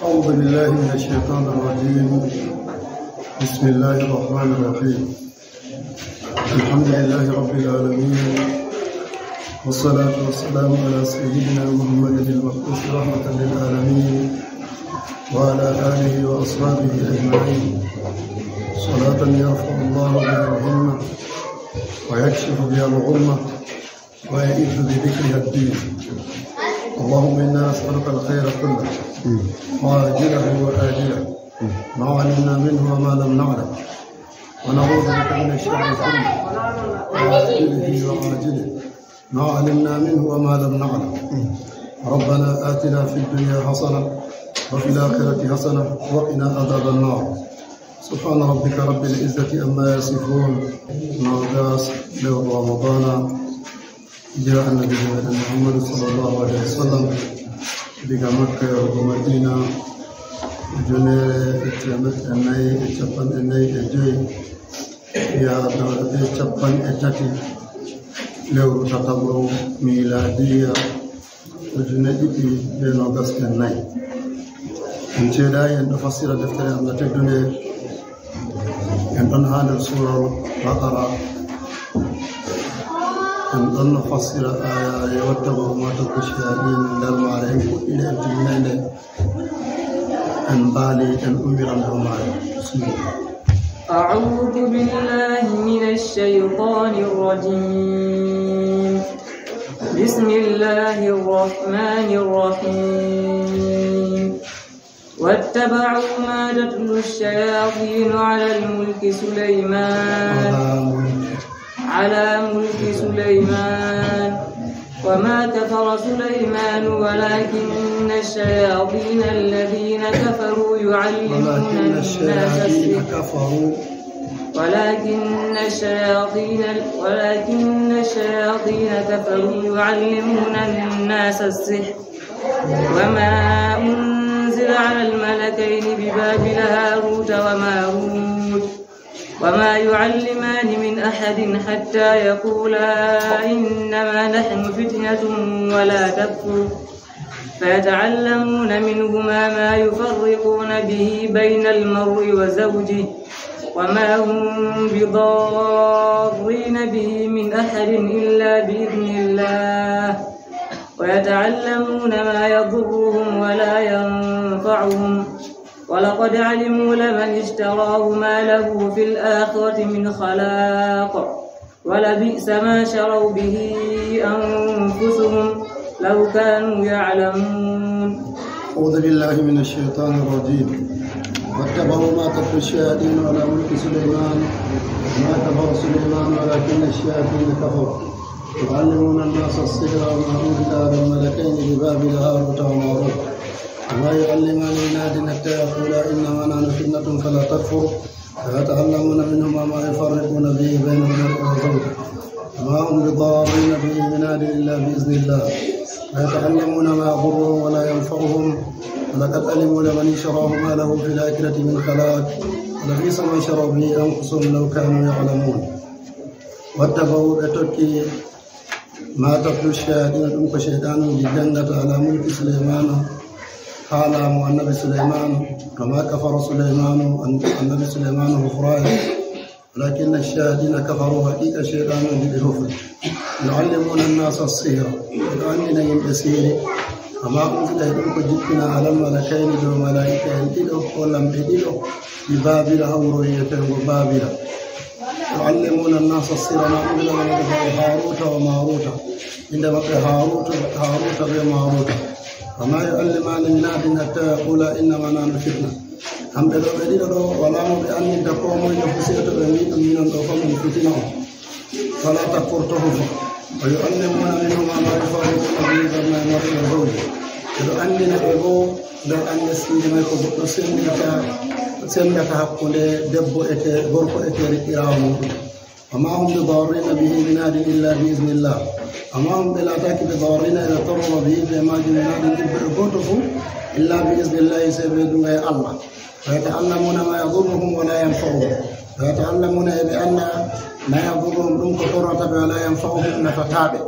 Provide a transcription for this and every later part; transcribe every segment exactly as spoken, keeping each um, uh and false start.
أعوذ بالله من الشيطان الرجيم. بسم الله الرحمن الرحيم. الحمد لله رب العالمين، والصلاة والسلام على سيدنا محمد المبعوث رحمة للعالمين، وعلى آله وأصحابه أجمعين. صلاة يرفع الله بها الهمة ويكشف بها الغمة ويعز بذكرها الدين. اللهم إنا نسألك الخير كله، عاجله وآجله، ما علمنا منه وما لم نعلم، ونعوذ بك من الشر كله، عاجله وآجله، ما علمنا منه وما لم نعلم. ربنا آتنا في الدنيا حسنة وفي الآخرة حسنة وقنا عذاب النار. سبحان ربك رب العزة عما يصفون. Noogas lewru Ramadana, hijira Annabi meɗen Muhammadu sallallahu alaihi wasallam, diga Makka yahugo Madina, ujunere e teemeɗɗe nayi e capanɗe nayi e joyi, yaadore be capanɗe tati, lewru tataɓo miladiya, ujune ɗiɗi be noogas e nayi. En ceedaay, en ɗo fassira deftere Allah teddunde. En ɗon haa nder suura Baqara. En ɗon no fassira aya e watta ko ma tokko shayaɗin nder maare. En puɗɗi nde, en timminay nde. En mbaali, en ummiran dow maare. Bismillah. أعوذ بالله من الشيطان الرجيم. بسم الله الرحمن الرحيم. واتبعوا ما تتلو الشياطين على الملك سليمان، على ملك سليمان، وما كفر سليمان ولكن الشياطين الذين كفروا يعلمون ولكن الناس الشياطين السحر. كفروا. ولكن الشياطين، ولكن الشياطين كفروا يعلمون الناس السحر وما أنزل على الملكين ببابل هاروت وماروت وما يعلمان من أحد حتى يقولا إنما نحن فتنة ولا تكفر فيتعلمون منهما ما يفرقون به بين المرء وزوجه وما هم بضارين به من أحد إلا بإذن الله ويتعلمون ما يضرهم ولا ينفعهم ولقد علموا لمن اشتراه ما له في الآخرة من خلاق ولبئس ما شروا به أنفسهم لو كانوا يعلمون. أعوذ بالله من الشيطان الرجيم. واتبعوا ما تتلو الشياطين على ملك سليمان وما كفر سليمان ولكن الشياطين كفروا يعلمون الناس السحر وما أنزل على الملكين ببابل هاروت وماروت وما يعلمان من أحد حتى يقولا إنما نحن فتنة فلا تكفر فيتعلمون منهما ما يفرقون به بين المرء وزوجه وما هم بضارين به من أحد إلا بإذن الله ويتعلمون ما يضرهم ولا ينفعهم ولقد علموا لمن اشتراه ما له في الآخرة من خلاق ولبئس ما شروا به أنفسهم لو كانوا يعلمون. واتبعوا، ɓe tokki, ما تتلو الشياطين, ɗum ko shaytanuuji janngata, على ملك سليمان, haa laamu Annabi Suleymaanu, وما كفر سليمان, an-, Annabi Suleymaanu hufaali, ولكن الشياطين كفروا, haqiiqa shaytanuuji ɓe hufi, يعلمون الناس السحر, ɓe ɗo anndina yimɓe sihiri, وما أنزل, e ɗum ko jippinaa, على الملكين, dow malaa'ika'en ɗiɗo, ko lamɓe ɗiɗo, ببابل, haa wuro wi'eteengo Baabila. يعلمون الناس السحر وما أنزل على الملكين ببابل هاروت وماروت. Innde maɓɓe Haaruuta, Haaruuta bee Maaruuta. وما يعلمان من أحد حتى يقولا إنما نحن فتنة. Kamɓe ɗo ɓe ɗiɗo ɗo, walaa mo ɓe anndinta koo moy, no fu sey to ɓe mbii ɗum, minon ɗo kam ɗum fitina on. فلا تكفر, to hufa. ويعلمون منهما ما يفرقون به بين المرء وزوجه. Ɓe ɗo anndina ɓe boo nder annde sihiri may ko goɗɗo senndata, senndata hakkunde debbo e ke-, gorko e keeriɗɗiraawo muuɗum. وما هم بضارين به من أحد إلا بإذن الله. Ammaa ɓe laataaki بضارين ɓe torroowo به bee maajum من أحد e gooto fuu إلا بإذن الله sey bee duŋayee Allah. ويتعلمون ما يضرهم ولا ينفعهم. ويتعلمون e ɓe annda ما يضرهم ɗum ko torrata ɓe ولا ينفعهم nafataa ɓe.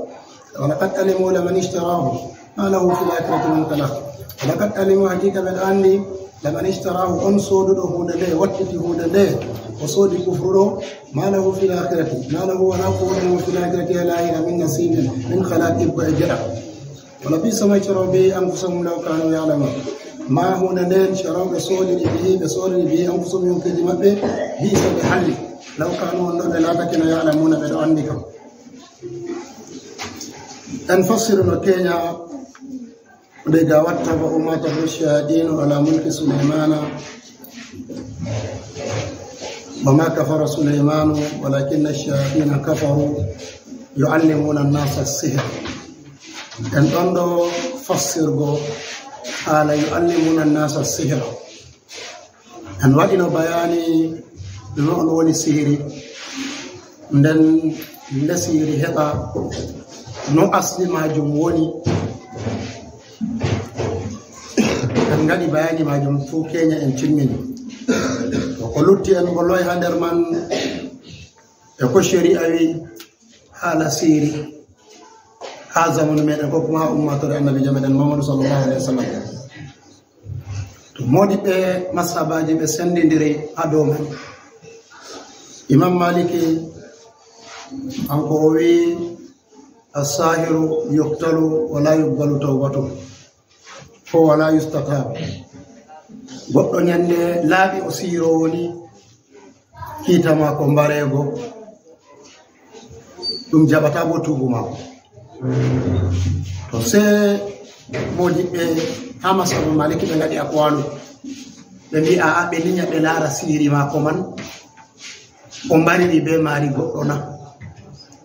ولقد علموا لمن اشتراه ما له في الآخرة من خلاق. ولقد علموا, haqiiqa ɓe ɗo anndi, لمن اشتراه, on sooduɗo huunde nde, wattiti huunde nde, o soodi kufru ɗo, ما له في الآخرة, ما له, wala ko woni mo في الآخرة, e laahira, من نصيب, من خلاق, ko e geɗal. ولبئس ما اشتروا به أنفسهم لو كانوا يعلمون. Ma huunde nden اشتروا, ɓe soodiri, به, ɓe soodiri, به أنفسهم, yonkiiji maɓɓe, بئس, ɓe halli, لو كانوا, on ɗo ɓe laatakino, يعلمون, ɓe ɗo anndi kam. En fassirino keenya nde ga watta: وما تتلو الشياطين على ملك سليمان وما كفر سليمان ولكن الشياطين كفروا يعلمون الناس السحر. En ɗon ɗo fassirgo haala يعلمون الناس السحر. En waɗino bayaani no on woni sihiri, nden nde sihiri heɓa, no asli majum woni. En ngaɗi bayaani majum fuu keenya, en timmini. To ko lutti en ngoloy haa nder man, e ko shari'a wi haala sihiri haa zamanu meɗen, ko kuma haa ummaatoore Annabiijo meɗen Muhammadu sallallahu alaihi wasallam. To moodiɓɓe mashabaaji ɓe senndindiri haa dow man. Imam Maliki, kanko o wi: الساحر يقتل ولا يقبل توبته, ko ولا يستتاب. Goɗɗo nyande laaɓi o sihiroowo ni, kiita maako mbareego, ɗum jaɓata bo tuubu maako. To sey moodiɓɓe haa mashabu Maliki ɓe ngaɗi aqwalu, ɓe mbi'a, a'a, ɓe linya ɓe laara sihiri maako man, o mbariri be maari goɗɗo na?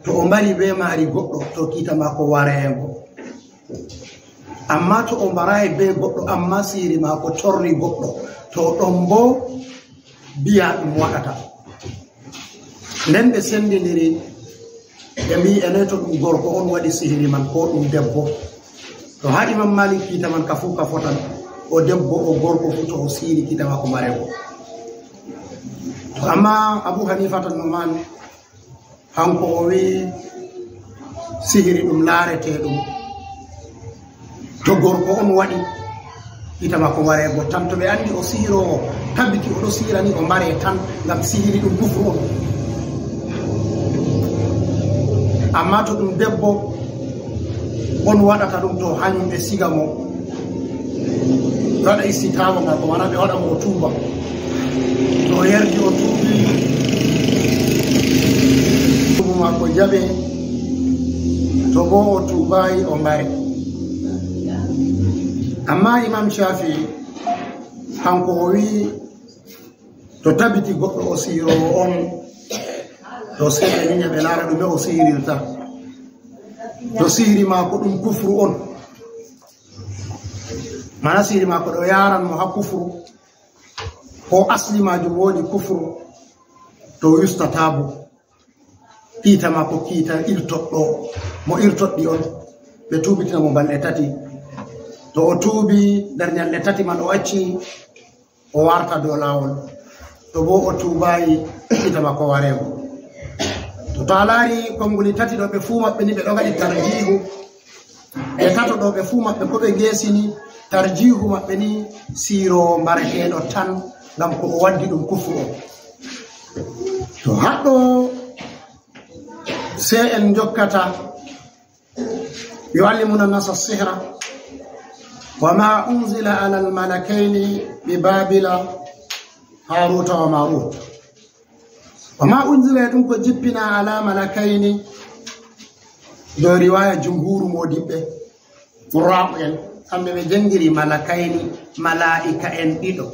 To o mbari be maari goɗɗo, to kiita maako wareego. Amma to o mbaraay be goɗɗo, amma sihiri maako torri goɗɗo, to ɗon bo biya ɗum waɗata. Nden ɓe senndindiri, ɓe mbi'i, ene to ɗum gorko on waɗi sihiri man, ko ɗum debbo? To haa Imam Malik kiita man ka fuu ka fotan, o debbo, o gorko fuu, to o sihiri kiita maako mbareego. To amma Abu Hanifata Nu'man, kanko o wi sihiri ɗum laaretee ɗum. To gorko on waɗi, kiita maako mbareego tan. To ɓe anndi o sihiroowo, tabiti o ɗo sihira ni, o mbaree tan, ngam sihiri ɗum kufru on. Amma to ɗum debbo on waɗata ɗum, to hanyum ɓe siga mo, ɓe waɗa istitaaba maako, maana ɓe waɗa mo o tuuba. To o yardi o tuubi, tuubu maako jaɓe, to bo o tuubaayi o mbare. Amma Imam Shafi'i, kanko o wi, to tabiti goɗɗo o sihiroowo on, to sey ɓe linya ɓe laara ɗume o sihirirta. To sihiri maako ɗum kufru on, maana sihiri maako ɗo yaaran mo haa kufru, ko asli maajum woni kufru, to yustatabu. Kiita maako kiita irtoɗɗo, mo irtoɗɗi on, ɓe tuubitina mo balɗe tati. To o tuubi nder nyalɗe tati man o acci, o warta dow laawol. To bo o tuubaayi, kiita maako wareego. To, to a laari konnguli tati ɗo, ɓe fuu maɓɓe ni ɓe ɗo ngaɗi tarjiihu. Ɓe tato ɗo, ɓe fuu maɓɓe ko ɓe ngeesini, tarjiihu maɓɓe ni sihiroowo mbareteeɗo tan, ngam ko o waddi ɗum kufru on. To haɗɗo sey en njokkata, يعلمون الناس السحر وما أنزل على الملكين ببابل هاروت وماروت. وما أنزل, e ɗum ko jippinaa, على ملكين, dow riwaaya jumhuuru moodiɓɓe, qurraa'u en, kamɓe ɓe janngiri ملكين, malaa'ika en ɗiɗo.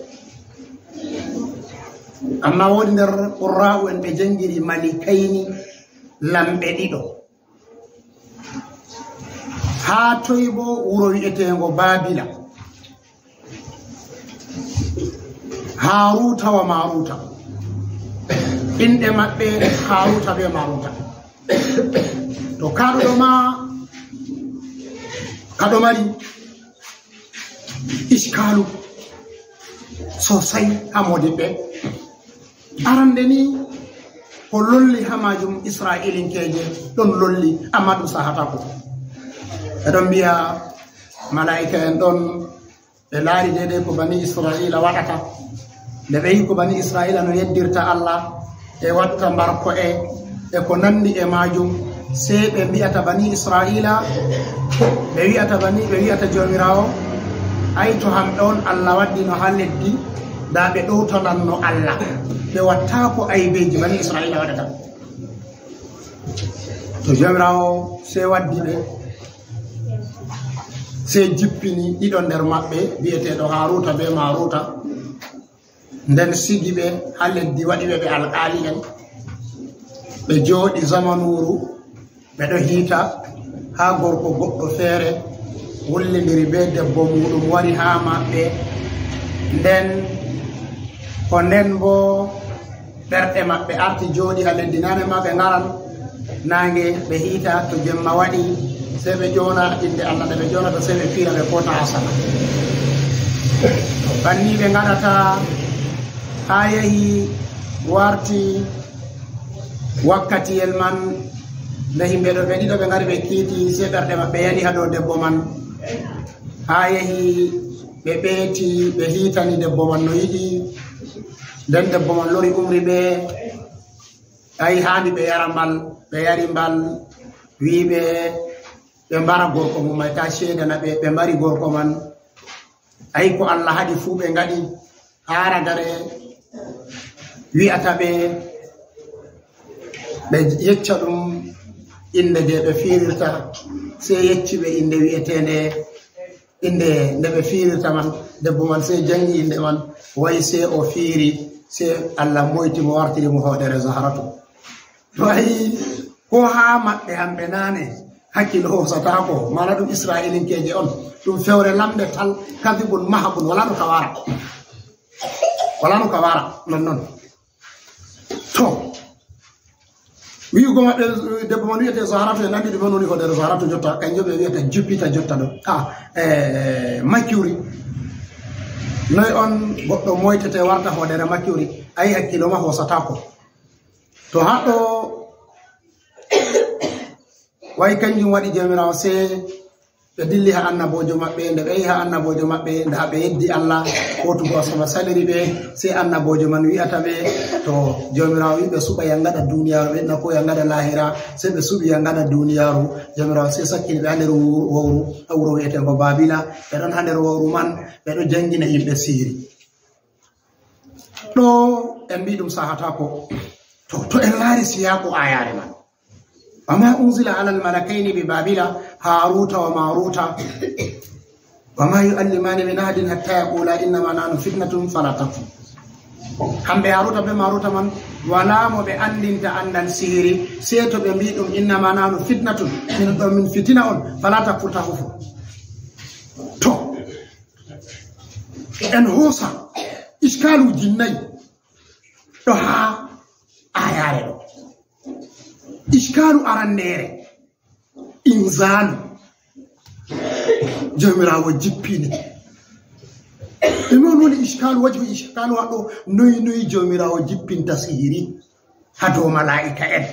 Amma woodi nder qurraa'u en ɓe janngiri ملكين, lamɓe ɗiɗo. Haa toy bo wuro wi'eteengo Baabila? Haaruuta wa Maaruuta. Inɗe maɓɓe Haaruuta bee Maaruuta. To kaaɗo ɗo ma, kaɗo mari iskaalu sosay haa moodiɓɓe. Arande ni ko lolli haa maajum, Isra'iilinkeeje ɗon lolli, ammaa ɗum sahataako. Ɓe ɗon mbi'a Malaa'ika en ɗon, ɓe laari deydey ko bani Isra'iila waɗata. Nde ɓe yi ko bani Isra'iila no yeddirta Allah, e watta mbarko e, e ko nanndi e maajum, sey ɓe mbi'ata bani Isra'iila, ɓe wi'ata bani, ɓe wi'ata Joomiraawo, "Ay, to hamɓe on Allah waddino haa leddi, daa ɓe ɗowtananno Allah, ɓe wattaako aybeeji bani Isra'iila waɗata." To Joomiraawo sey waddi ɓe, sey jippini ɗiɗo nder maɓɓe, bi'eteeɗo Haaruuta bee Maaruuta. Nden sigi ɓe haa leddi, waɗi ɓe ɓe alqaali'en. Ɓe jooɗi zamanuuru, ɓe ɗo hiita, haa gorko goɗɗo feere wullindiri bee debbo muuɗum, wari haa maɓɓe. Nden ko nden boo ɓerɗe maɓɓe arti jooɗi haa leddi. Naane ma ɓe ngaran naange, ɓe hiita, to jemma waɗi, sey ɓe ƴoona innde Allah, nde ɓe ƴoonata, sey ɓe piira, ɓe poota haa sala. Banni ɓe ngaɗata, haa yehi warti wakkatiyel man, nde yimɓe ɗo ɓe ɗiɗo ɓe ngari ɓe kiiti, sey ɓerɗe maɓɓe yani haa dow debbo man. Haa yehi ɓe ɓeeti, ɓe hiitani debbo man no yiɗi. Nden debbo man lori umri ɓe, ay, haani ɓe yara mbal, ɓe yari mbal, wi'i ɓe, ɓe mbara gorko mum, ay, ta ceedana ɓe, ɓe mbari gorko man. Ay, ko Allah haɗi fuu ɓe ngaɗi. Haa ragare wi'ata ɓe, ɓe yecca ɗum innde je ɓe fiirirta, sey yecci ɓe innde wi'eteende, innde nde ɓe fiirirta man. Debbo man sey janngi innde man, wayi sey o fiiri, sey Allah moyti mo, wartiri mo hoodere Zaharatu. Wayi ko haa maɓɓe hamɓe naane hakkil hoosataako, mana ɗum Isra'iilinkeeje on, ɗum fewre lamnde tal, kadibun mahabun, walaa no ka wara. Walaa no ka wara, non non. To, wi'ugo maɓɓe, debbo man wi'ete Zaharatu, en anndi ɗume woni hoodere Zaharatu jotta, kanjum ɓe wi'ata Jupiter jotta ɗo. Ah, eh, Mercury. Noy on goɗɗo moytete warta hoodere Mercury? Ay, hakkilo ma hoosataako. To haɗo, way kanjum waɗi Joomiraawo sey ɓe dilli haa annaboojo maɓɓe. Nde ɓe yahi haa annaboojo maɓɓe, nda ɓe yeddi Allah, kootu go asama saliri ɓe, sey annaboojo man wi'ata ɓe, to Joomiraawo wi'i ɓe suɓa yangada duniyaaru, ɓe na ko yangada laahira, sey ɓe suɓi yangada duniyaaru. Joomiraawo sey sakkini ɓe haa nder wuro, wowru, haa wuro wi'eteengo Baabila. Ɓe ɗon haa nder wowru man, ɓe ɗo janngina yimɓe sihiri. Ɗo en mbii ɗum sahataako. To, to en laari siyaaku aayaare man. "Wa ma unzila alal malakayni bi Babila, Haruta wa Maruta, wa ma yu'allimani min ahadin hatta yaqula innama nahnu fitnatun fala takfur." Hamɓe Haruta be Maruta man, walaa mo ɓe anndinta anndal sihiri, sey to ɓe mbii ɗum, "Innama nahnu fitnatun, min ɗo min fitina on, fala takfur, ta hufu." To, en hoosa iskaaluuji nayi ɗo haa aayaare ɗo. Iskaalu arandeere, inzaalu. Joomiraawo jippini. E noon woni iskaalu, wajhu iskaalu haɗo, noy, noy Joomiraawo jippinta sihiri haa dow malaa'ika'en?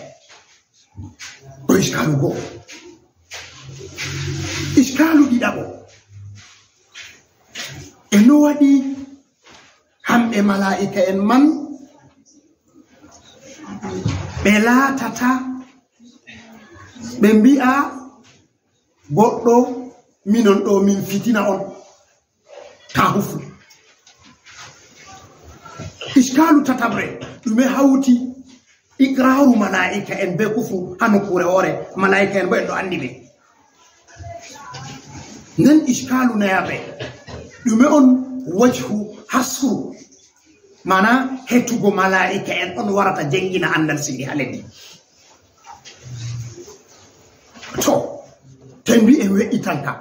Ɗo iskaalu go'o. Iskaalu ɗiɗaɓo, e no waɗi hamɓe malaa'ika'en man ɓe laatata, ɓe mbi'a goɗɗo, "Minon ɗo min fitina on, ta hufu." Iskaalu tataɓre, ɗume hawti iqraaru malaa'ika'en be kufu haa nokkuure woore? Malaa'ika'en bo en ɗo anndi ɓe. Nden iskaalu nayaɓre, ɗume on wajhu hasru, mana hetugo malaa'ika'en on warata jangina anndal sihiri haa leddi? To, to en mbii en we'itan ka,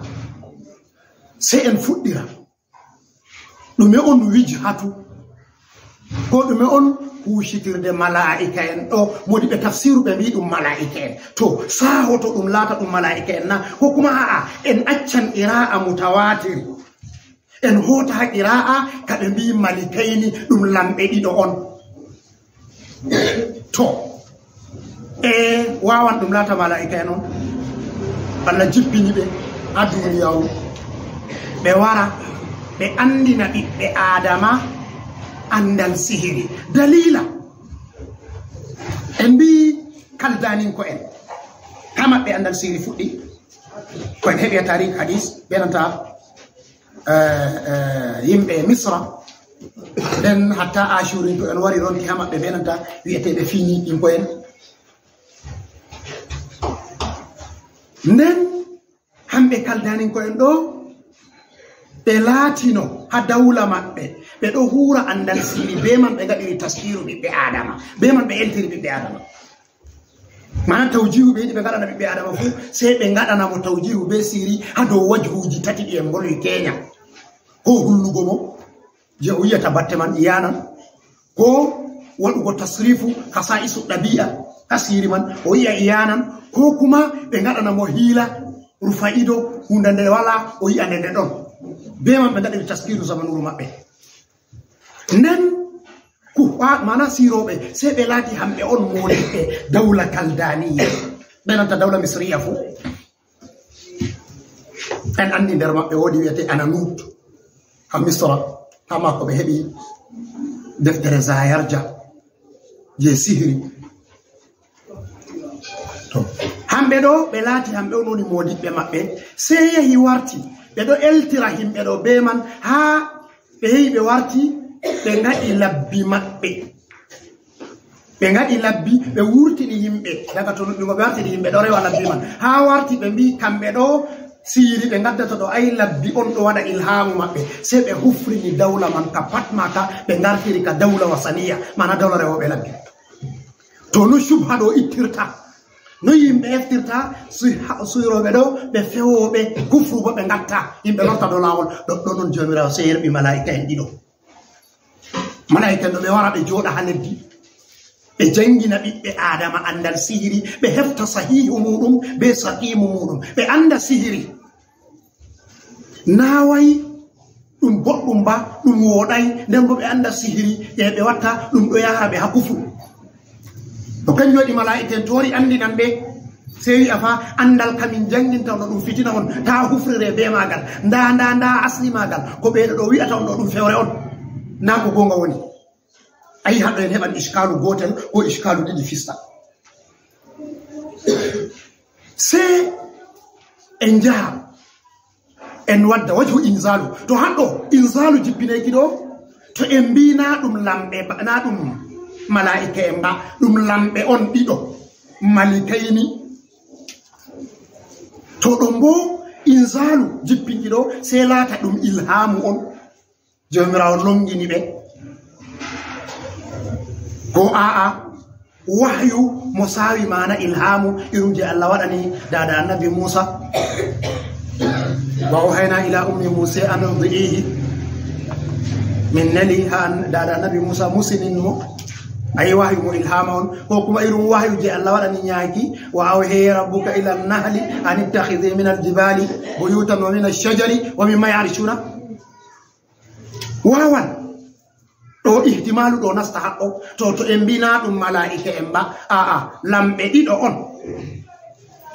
sey en fuɗɗira. Ɗume on wijhatu? Ko ɗume on huucitirde malaa'ika'en ɗo? Moodi ɓe tafsiru ɓe mbii ɗum malaa'ika'en. To, saahoto ɗum laata ɗum malaa'ika'en na? Ko kuma a'a, en accan qiraa'a mutawaatir. En hoota haa qiraa'a ka ɓe mbii malikayni, ɗum lamɓe ɗiɗo on. To, e waawan ɗum laata malaa'ika'en on? Allah jippini ɓe haa duniyaaru. ɓe wara, ɓe anndina ɓiɓɓe Aadama anndal sihiri. Daliila, en mbii Kaldaninko'en, haa maɓɓe anndal sihiri fuɗɗi. Ko en heɓi e taariik hadiis, ɓe nanta, eh, eh, yimɓe Misra. Nden hatta Aashuurinko'en wari ronti haa maɓɓe, ɓe nanta wi'eteeɓe Finiiqinko'en. Nden hamɓe Kaldaninko'en ɗo, ɓe laatino haa dawla maɓɓe, ɓe ɗo huura anndal sihiri, bee man ɓe ngaɗiri taskiiru ɓiɓɓe Aadama, bee man ɓe eltiri ɓiɓɓe Aadama. Mana tawjiihu ɓe yiɗi ɓe ngaɗana ɓiɓɓe Aadama fuu, sey ɓe ngaɗana mo tawjiihu bee sihiri haa dow wajhuuji tati ɗi en mbolwi keenya. Ko hulnugo mo, je o yi'ata batte man iyanan, ko waɗugo tasrifu kasa'isu ɗabi'a, tasiri man o yi'a iyanan, ko kuma ɓe ngaɗana mo hiila, rufa ido, huunde nde wala, o yi'a nde nde ɗon. Bee man ɓe ngaɗiri taskiiru zamanuru maɓɓe. Nden ku-, a-, mana siirooɓe, sey ɓe laati hamɓe on moodiɓɓe dawla Kaldaniya. Ɓe nanta dawla Misriya fuu. En anndi nder maɓɓe woodi wi'ete Ananut, haa Misra, haa maako ɓe heɓi deftere Zayarja je sihiri. To, hamɓe ɗo, ɓe laati hamɓe on woni moodiɓɓe maɓɓe, sey yahi warti, ɓe ɗo eltira himɓe ɗo bee man, haa ɓe yahi ɓe warti, ɓe ngaɗi labbi maɓɓe. Ɓe ngaɗi labbi, ɓe wurtini yimɓe daga to nuɗɗingo, ɓe wartini yimɓe ɗo rewa labbi man. Haa warti ɓe mbii kamɓe ɗo siiri ɓe ngaddata ɗo, ay labbi on ɗo waɗa ilhaamu maɓɓe. Sey ɓe hufrini dawla man ka pat maaka, ɓe ngartiri ka dawla wasaniya, mana dawla rewooɓe labbi. To no subha ɗo ittirta, no yimɓe eftirta, suy-, ha-, suyrooɓe ɗo, ɓe fewooɓe kufru bo ɓe ngatta, yimɓe lorta dow laawol. Ɗoɗɗon non Joomiraawo sey yerɓi malaa'ika'en ɗiɗo. Malaa'ika'en ɗo ɓe wara ɓe jooɗa haa leddi, ɓe janngina ɓiɓɓe Aadama anndal sihiri, ɓe hefta sahiihu muuɗum bee saqiimu muuɗum, ɓe annda sihiri. Naaway ɗum boɗɗum ba, ɗum wooɗay, nden bo ɓe annda sihiri, e ɓe watta ɗum ɗo yaara ɓe haa kufru. To kanjum waɗi malaa'ika'en tori anndinan ɓe, sey wi'a fa, anndal ka min jannginta on ɗo ɗum fitina on, taa hufrire bee maagal. Ndaa, ndaa, ndaa asli maagal, ko ɓe ɗo wi'ata on ɗo ɗum fewre on. Naa ko goonga woni. Ayi, haɗo en heɓan iskaalu gootel, ko iskaalu ɗiɗi fista. Sey en njaha, en wadda wajhu inzaalu. To haɗo inzaalu jippineyki ɗo, to en mbii naa ɗum lamɓe ba, naa ɗum malaa'ika'en ba, ɗum lamɓe on ɗiɗo, malikayni. To ɗum bo inzaalu jippinki ɗo, sey laata ɗum ilhaamu on. Joomiraawo longini ɓe. Ko a'a, wahyu mo saawi maana ilhaamu, irum je Allah waɗani daada annabi Muusa. Wa awhayna ila ummi Muusa an ardi'ihi. Min neli ha an-, daada annabi Muusa musinin mo. Ayi, wahyu mo ilhaama on. Ko kuma irum wahyu je Allah waɗani nyaaki, wa awha rabbuka ila nahli an ittakhidhi min al-jibali buyutan wa min ash-shajari wa mimma ya'rishuna. Waawan. Ɗo ihtimaalu ɗo nasta haɗɗo. To, to en mbii naa ɗum malaa'ika'en ba, a'a, lamɓe ɗiɗo on.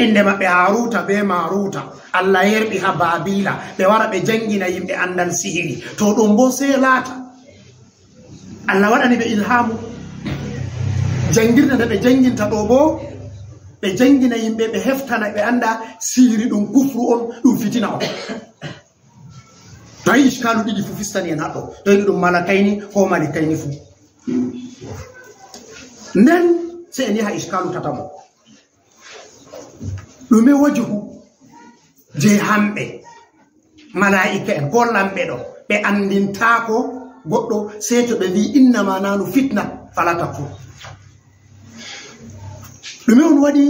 Innde maɓɓe Haaruuta bee Maaruuta. Allah yerɓi haa Baabiila. Ɓe wara ɓe janngina yimɓe anndal sihiri. To ɗum bo sey laata. Allah waɗani ɓe ilhaamu. Janngirde nde ɓe jannginta ɗo bo, ɓe janngina yimɓe, ɓe heftana, ɓe annda sihiri ɗum kufru on, ɗum fitina on. Tawi iskaalu ɗiɗi fu fistani en haɗo. Tawi ɗum malakayni ko malikayni fu. Nden sey en yaha iskaalu tataɓo. Ɗume wajuhu je hamɓe malaa'ika'en ko lamɓe ɗo ɓe anndintaako goɗɗo sey to ɓe mbii innama nanu fitna fala takfur. Ɗume on waɗi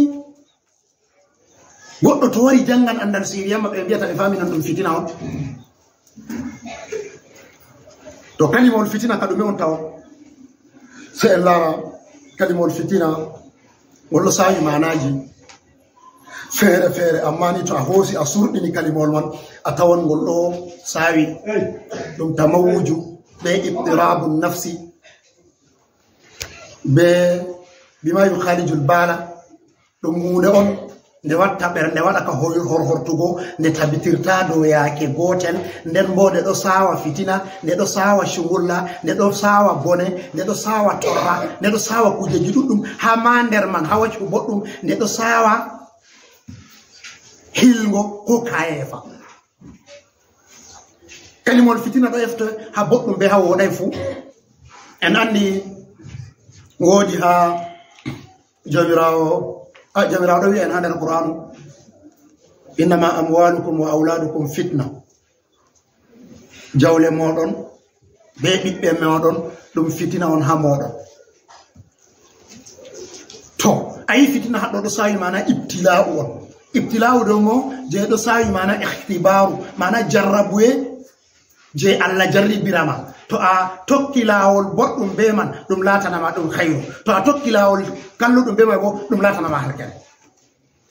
Goɗɗo to wari janngan anndal sihiri, amma ɓe mbiyata ɓe faaminan ɗum fitina on. To kalimawol fitina ka ɗume on tawon? Sey en laara kalimawol fitina, ngol ɗo saawi maanaaji feere feere, amma ni to a hoosi a surɗini kalimawol man, a tawan ngol ɗo saawi. Ɗum tamawuju, be ittirabu nafsi, be bima yukharijul bala. Ɗum huunde on Nde watta ɓer, nde waɗa ka hoy-, hor-, hortugo, nde tabitirta dow yaake gootel, nden boo nde ɗo saawa fitina, nde ɗo saawa cungulla, nde ɗo saawa bone, nde ɗo saawa torra, nde ɗo saawa kujeji ɗuɗɗum, haa maa nder man, haa waccu boɗɗum, nde ɗo saawa hilngo ko kayeefa. Kalimol fitina ɗo efto haa boɗɗum bee haa wooɗay fuu. En anndi woodi haa Jawmiraawo, a, Jawmiraawo ɗo wi'a en haa nder Qur'aanu, "Innama amwalukum wa auladukum fitna." Jawle mooɗon bee ɓiɓɓe mooɗon ɗum fitina on haa mooɗon. To, a yi fitina haɗɗo ɗo saawi maana ibtila'u on. Ibtila'u ɗo mo je ɗo saawi maana ikhtibaaru, maana jarrabuye je Allah jarribira ma. To a tokki laawol boɗɗum bee man, ɗum laatanama ɗum khayru. To a tokki laawol kalluɗum bee man bo, ɗum laatanama halkere.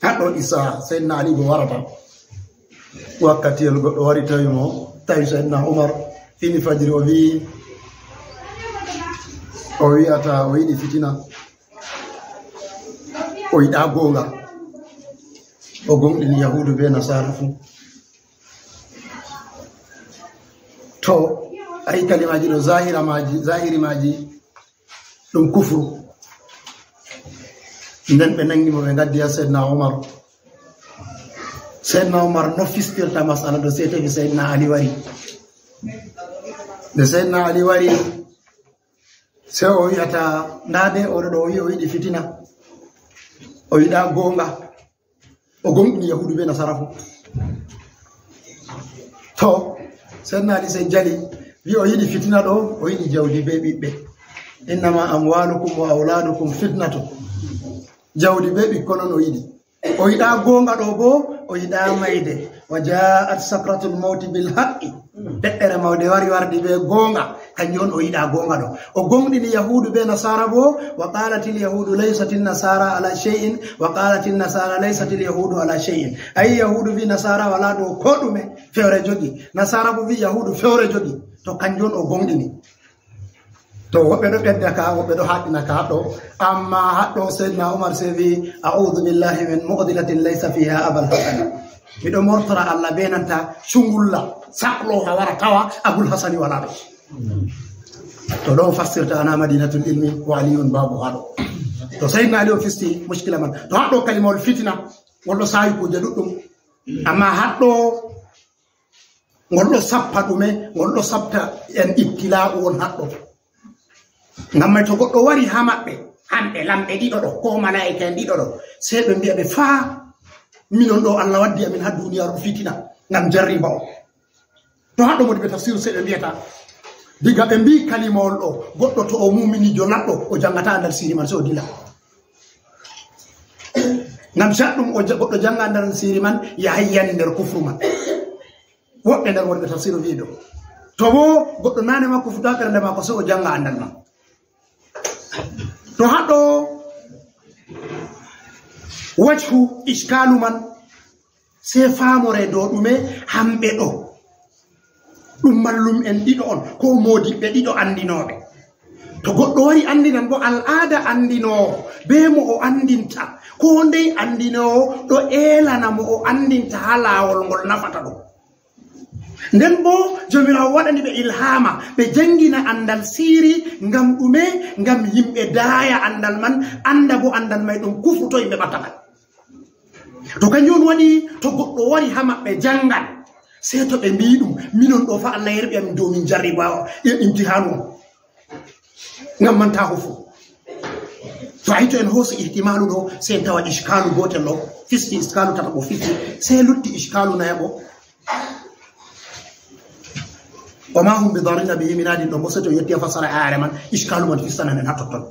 Haɗɗo isa Seydina Ali go warata. Wakkatiyel goɗɗo wari tawi mo, tawi Seydina Umar fini fajiri, o wi'i, o wi'ata o yiɗi fitina, o yiɗa goonga, o gomɗini Yahuudu bee Nasaara fuu. To, a yi kalimaaji ɗo, zahira maaji, zahiri maaji, ɗum kufru. Nden ɓe nangi mo, ɓe ngaddi haa Seydina Umar. Seydina Umar no fistirta masala ɗo, sey tawi Seydina Ali wari. Nde Seydina Ali wari, sey o wi'ata, "Ndaa de, oɗo ɗo o wi'i o yiɗi fitina. O yiɗa goonga." O gomɗini Yahuudu bee Nasaara fuu. To, Seydina Ali sey jali, wi'i o yiɗi fitina ɗo, o yiɗi jawdi bee ɓiɓɓe. "Innama amwalukum wa auladukum fitnatun." Jawdi bee ɓikkon on o yiɗi. O yiɗa goonga ɗo boo, o yiɗa mayde. "Wa ja'at sakratul mawti bil haqqi." Deɗɗere mawde wari wardi bee goonga, kanjum on o yiɗa goonga ɗo. O gomɗini Yahuudu bee Nasaara boo, "Wa qalatil Yahuudu laysatin Nasaara ala shay'in, wa qalatin Nasaara laysatil Yahuudu ala shay'in." A yi Yahuudu vi Nasaara wala dow ko ɗume, fewre jogi. Nasaara bo vi Yahuudu fewre jogi. To kanjum on o gomɗini. To woɓɓe ɗo ɓedda ka, woɓɓe ɗo haɗɗina ka haɗɗo. Amma haɗɗo Seydina Umar sey vi, "A'udhu billahi min mu'dilatin laysa fiha Abul Hasan." Miɗo mortora Allah bee nanta cungulla, saklo ha wara tawa Abul Hasani wala ɗo. To ɗo fassirta ana Madinatul Ilmi, ko Aliyun babu haɗo. To Seydina Ali o fisti mushkila man. To haɗɗo kalimawol fitina, ngol ɗo saawi kuje ɗuɗɗum. Amma haɗɗo ngol ɗo sappa ɗume, ngol ɗo sapta en ibtila'u on haɗɗo. Ngam may to goɗɗo wari ha maɓɓe, hamɓe lamɓe ɗiɗo ɗo, ko malaa'ika en ɗiɗo ɗo, sey ɓe mbi'a ɓe faa minon ɗo Allah waddi amin ha duniyaaru fitina, ngam jarriba on. To haɗɗo modi ɓe tafsiru sey ɓe mbi'ata, diga ɓe mbi'i kalimawol ɗo, goɗɗo to o muminijo laɗɗo, o jangata andal siri man, sey o dilla. Ngam caɗɗum o ja-, goɗɗo janga andal siri man, yahay yani nder kufru man. Woɓɓe nder wonɓe tafsiru wi'i ɗo. To bo goɗɗo nane makko futa ɓernde makko, sey o janga andal man. To haɗo wajhu iskalu man, sey faamore dow ɗume hamɓe ɗo. Ɗum mallum en ɗiɗo on, ko moodiɓɓe ɗiɗo andinooɓe. To goɗɗo wari andinan bo al'aada andinoowo, be mo o andinta, ko ndey andinoowo ɗo eelana mo o andinta ha laawol ngol nafata ɗum. Nden bo, Jawmiraawo waɗani ɓe ilhaama, ɓe jangina andal siiri, ngam ɗume? Ngam yimɓe daaya andal man, anda bo andal may ɗum kufuto yimɓe ɓatta man. To kanjum on waɗi, to goɗɗo wari ha maɓɓe jangan, sey to ɓe mbi'i ɗum, minon ɗo fa Allah yerɓi amin dow min jarribawa, e imtihanu on. Ngam man ta hofo. To a yi to en hoosi ihtimalu ɗo, sey en tawa iskalu gotel ɗo, fisti iskalu tataɓo fisti, sey lutti iskalu nayaɓo. Wa ma hum bidarrina bihi min ahadin ɗo, mo sey to yetti a fassara ayare man, iskalu man fistanan en ha totton.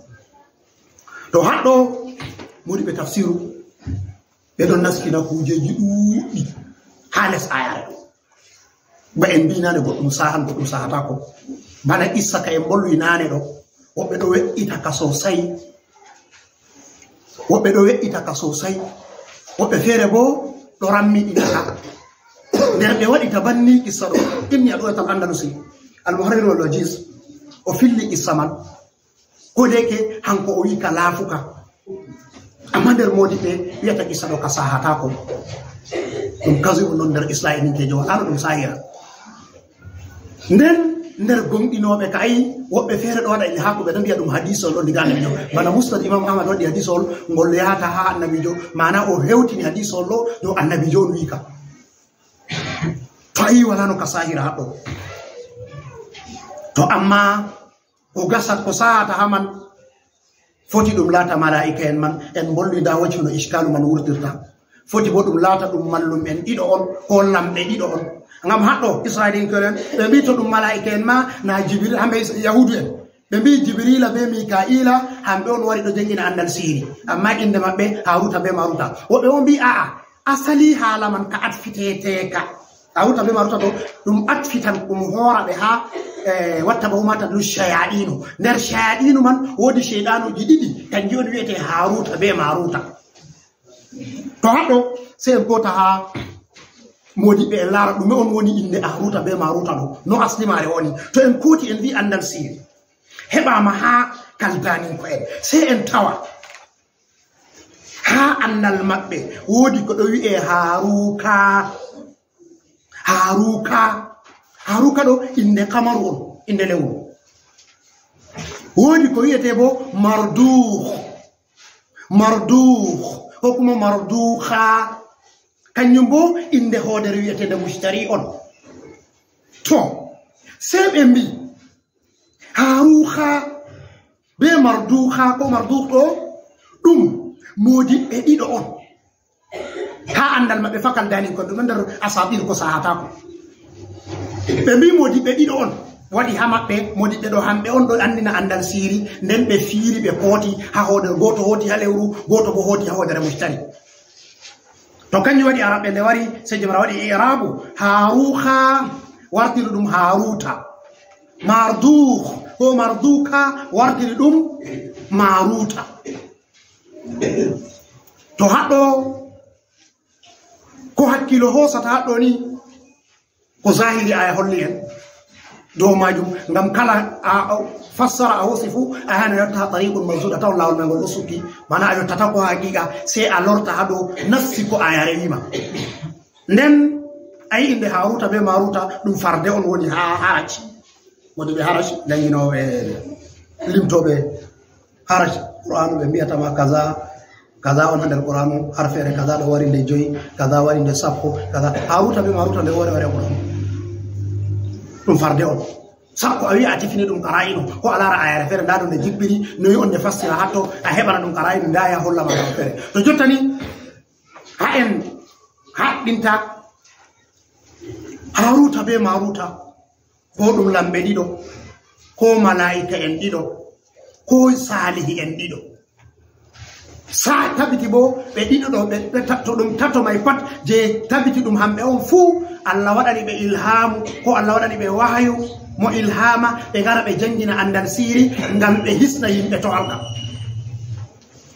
To haɗɗo, modi ɓe tafsiru, ɓe ɗon naskina kujeji ɗuuɗɗi ha les ayare ɗo. Ba en mbi nane goɗɗum sahan, goɗɗum sahatako. Bana qissa ka en mbolwi nane ɗo. Woɓɓe ɗo we'ita ka sosai. Woɓɓe ɗo we'ita ka sosai. Woɓɓe feere bo ɗo rammiɗina ka. Nder ɓe waɗi tabanni qissa ɗo. Inni a ɗo tan Andalusi. Al-Muharrir wal Wajiz. O filli qissa man. Ko deke hanko o wi'i ka laafuka. Amma nder moodi ɓe wiyata qissa ɗo ka sahataako. Ɗum kazu on non nder Isra'ilinkeejo, wala no ɗum sahira. Nden nder gomɗinooɓe ka ayi, woɓɓe feere ɗo waɗa ilhaaku, ɓe ɗon mbiya ɗum hadiisol ɗon diga Annabiijo. Bana Musnad Imam Ahmad waɗi hadiisol ngol yahata haa Annabiijo, maana o hewtini hadiisol ɗo dow Annabiijo on wi'i ka. To ayi wala no ka sahira haɗɗo. To amma o gasat ko sahata haa man, foti ɗum laata malaa'ika'en man, en mbolwi ndaa wajhu no iskaalu man wurtirta. Foti bo ɗum laata ɗum mallum'en ɗiɗo on, ko lamɓe ɗiɗo on. Ngam haɗɗo Isra'ilinke'en, ɓe mbi'i to ɗum malaa'ika'en ma, na Jibril, hamɓe Is-, Yahuudu'en. Ɓe mbi'i Jibrila be Mika'ila, hamɓe on wari ɗo jangina andal sihiri. Amma inde maɓɓe Haruta be Maruta. Woɓɓe on mbi'i a'a, asali haala man ka atfiteteeka. Haruta be Maruta to, ɗum atfitan ɗum hoora ɓe haa, eh, watta ba umata ɗum shayaɗiinu. Nder shayaɗiinu man woodi shayɗaanuuji ɗiɗi, kanji on wi'ete Haruta be Maruta. To haɗɗo, sey en koota haa moodiɓɓe en laara ɗume on woni inde Haruta be Maruta ɗo, no asli maare woni. To en kooti en wi'i andal sihiri heɓaama haa Kaldaninko'en, sey en tawa haa andal maɓɓe woodi ko ɗo wi'e Haruka. Haruka. Haruka ɗo inde kamaru on, inde lewru. Woodi ko wi'ete bo Marduk. Marduk, ko kuma Marduka. Kanjum bo inde hoodere wi'eteende Mustari on. To, sey ɓe mbi'i, Haruka be Marduka, ko Marduk ɗo, ɗum moodiɓɓe ɗiɗo on. Haa andal maɓɓe fa Kaldaninko'en, ɗum nder asatir ko sahataako. Ɓe mbi'i moodiɓɓe ɗiɗo on waɗi haa maɓɓe, moodiɓɓe ɗo hamɓe on ɗo andina andal sihiri, nden ɓe fiiri ɓe kooti haa hoodere, gooto hooti haa lewru, gooto bo hooti haa hoodere Mustari. To kanjum waɗi Araɓɓe nde wari, sey Jomira waɗi i'raabu, Haruka wartiri ɗum Haruta. Marduk, ko Marduka wartiri ɗum Maruta. To haɗɗo, ko hakkilo hoosata haɗɗo ni, ko zahiri aya holli en dow majum, ngam kala a, a fassara a hoosi fu, a yahan a yotta ha tariqun mansud, a tawan lawol man ngol ɗo sukki, mana a yottata ko haqiqa, sey a lorta ha dow nassi ko aya rewima. Nden a yi'i nde Haruta be Maruta ɗum farde on woni ha Haraj. Woni ɓe Haraj, janginoɓe, limtoɓe Haraj, Qur'anu ɓe mbiyata ma kaza, kaza on ha nder Qur'anu, har feere kaza ɗo wari nde joyi, kaza wari nde sappo, kaza. Haruta be Maruta nde wari wari ha Qur'anu. Ɗum farde on. Sakko a wi'a a tefini ɗum qara'inu, ko a laara ayare feere, nda ɗum nde jippiri, noyi on nde fassira hatto, a heɓana ɗum qara'inu, nda ya holla ma ɗum feere. To jottani, ha en haɗɗinta Haruta be Maruta. Ko ɗum lamɓe ɗiɗo, ko malaa'ika'en ɗiɗo, ko saalihi'en ɗiɗo. Sa tabiti bo ɓe ɗiɗo ɗo, ɓe, ɓe tatto ɗum, tato may pat je tabiti ɗum hamɓe on fuu, Allah waɗani ɓe ilhaamu, ko Allah waɗani ɓe wahayu, mo ilhaama, ɓe ngara ɓe jangina andal sihiri, ngam ɓe hisna yimɓe to halka.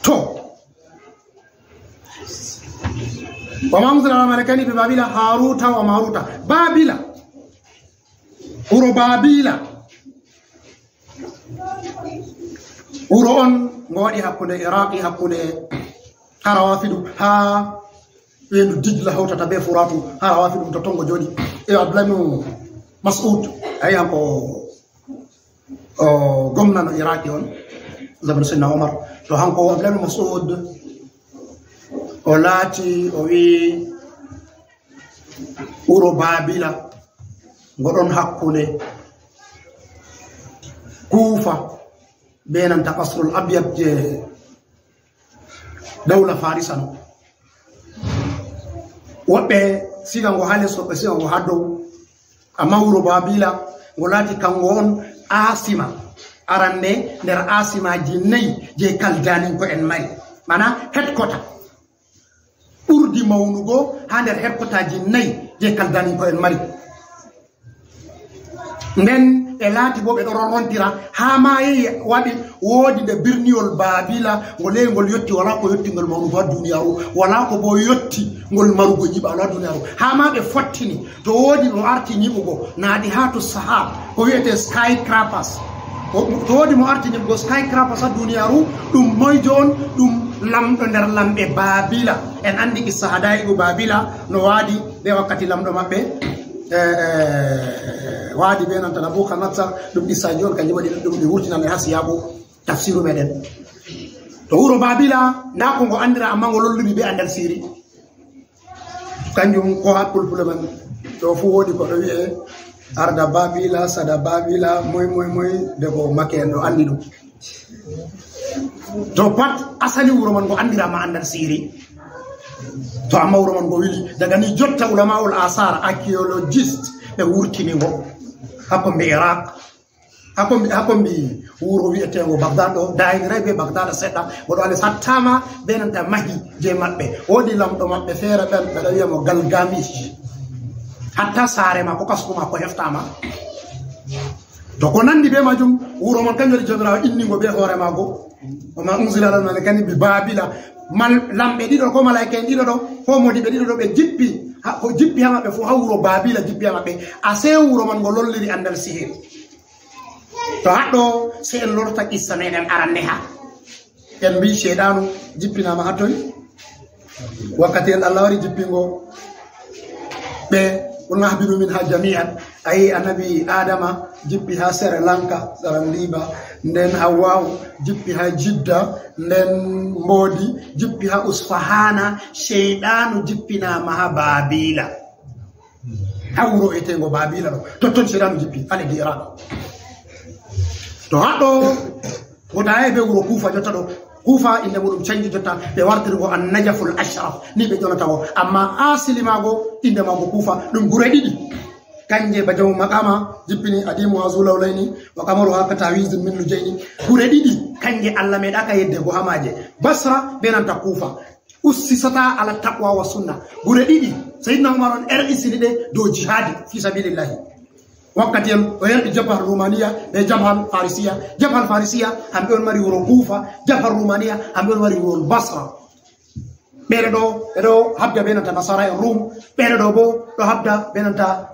To, وما أنزل على الملكين ببابل هاروت وماروت. Babila. Wuro Babila. Wuro on ngo waɗi hakkunde Iraqi, hakkunde ha Rawafidu, ha weendu Dijla hawtata be Furatu, ha Rawafidu to tongo jooɗi. E Abdullah ibn Mas'ud, ayi hanko o gomnano Iraki on, zaman Seydina Omar. To hanko Abdullah ibn Mas'ud, o laati, o wi wuro Babila, ngo ɗon hakkunde Kufa be nanta Qasrul Abyad je dawla Farisa no. Woɓɓe siga ngo ha les, woɓɓe siga ngo ha dow. Amma wuro Babila ngo laati kango on asima arande nder asimaji nayi je Kaldaninko'en mari. Mana headquarter ɓurdi mawnugo ha nder headquarterji nayi je Kaldaninko'en mari. Nden ɓe laati bo ɓe ɗo ronrontira, ha ma yehi waɗi woodi nde birniwol Babila ngol yehi ngol yotti, wala ko yotti ngol mawnugo ha duniyaru, wala ko bo yotti ngol marugo nyiɓalo ha duniyaru. Ha ma ɓe fottini, to woodi no arti nyiɓugo, naadi ha to sahab, ko wi'ete skyscrapers, Ko to woodi mo arti nyibgo skyscrapers haa duniyaaru, ɗum moyjo on? Ɗum lamɗo nder lamɓe Baabila. En anndi kissa Hadaa'iqu Baabila no waadi bee wakkati lamɗo maɓɓe, eh, eh, waadi bee nanta Nabukadnessar. Ɗum kissaaji on, kanjum waɗi ɗum ɗi wurtinan en haa siyaaku tafsiru meɗen. To wuro Baabila, ndaa ko ngo anndira, ammaa ngo lolliri bee anndal sirri. Kanjum ko haa pulpule man, ɗo fuu woodi ko ɗo wi'e, arda Baabila, sada Baabila, moy, moy, moy, de ko make en ɗo anndi ɗum. To pat asali wuro man ngo anndiraama anndal sirri. To amma wuro man ngo wili, daga ni jotta ulama'ul asar, archaeologist, ɓe wurtini ngo haa kombi Iraq. Haa kombi, haa kombi wuro wi'eteengo Bagdad ɗo, daayiniray bee Bagdad seɗɗa, ngo ɗo ale sattaama bee nanta mahi jey maɓɓe. Woodi lamɗo maɓɓe feere ɓen, ɓe ɗo wi'a mo Galgamish. Hatta saare maako, kasku maako heftaama. To ko nanndi bee maajum, wuro mon kanjum waɗi Jawmiraawo inni ngo bee hoore maako. Wa ma unzila alal malakani bi Baabila. Mal-, lamɓe ɗiɗo ko malaa'ika'en ɗiɗo ɗo, ko moodiɓɓe ɗiɗo ɗo, ɓe jippi, ha, ko jippi haa maɓɓe fuu, haa wuro Baabila jippi haa maɓɓe. Asee wuro man ngo lolliri anndal sihiri. To haɗɗo, sey en lorta kissa meɗen arannde ha. En mbi Seyɗaanu jippinaama haa toy? Wakkati en Allah wari jippingo ɓe, "Qulna ihbitu minha jami'an." A yi annabi Adama jippi haa Sri Lanka, Sarandiba, nden Hawwa'u jippi haa Jidda, nden Mboodi jippi haa Usfahana, Seyɗaanu jippinaama haa Baabila. Haa wuro eteengo Baabila ɗo. Totton Seyɗaanu jippi, haa leddi Iraq. To haɗɗo, wota yahi bee wuro Kufa jotta ɗo. Kufa innde muɗum canji jotta, ɓe wartiri ngo An-Najaful Ashraf. Ni ɓe ƴonata ngo. Amma asli maago, innde maago Kufa, ɗum gure ɗiɗi. Kanje ba jamu maqama jippini adimu ha Zulawlaini wa qamaru ha katawizin min lujaini. Gure ɗiɗi, kanje Allah meɗaka yedde go haa maaje. Basra be nanta Kufa. Ussisata ala taqwa wa sunna. Gure ɗiɗi, Sayyidina Umar on erɗisini ɗe dow jihadi fi sabilillahi. Wakkati en o erɗi Jabhal Rumaniya be Jabhal Farisiya. Jabhal Farisiya, hamɓe on mari wuro Kufa. Jabhal Rumaniya, hamɓe on mari wuro Basra. Ɓeɗo ɗo, ɓeɗo habda be nanta Nasara en Rum. Ɓeɗo ɗo bo, ɗo habda be nanta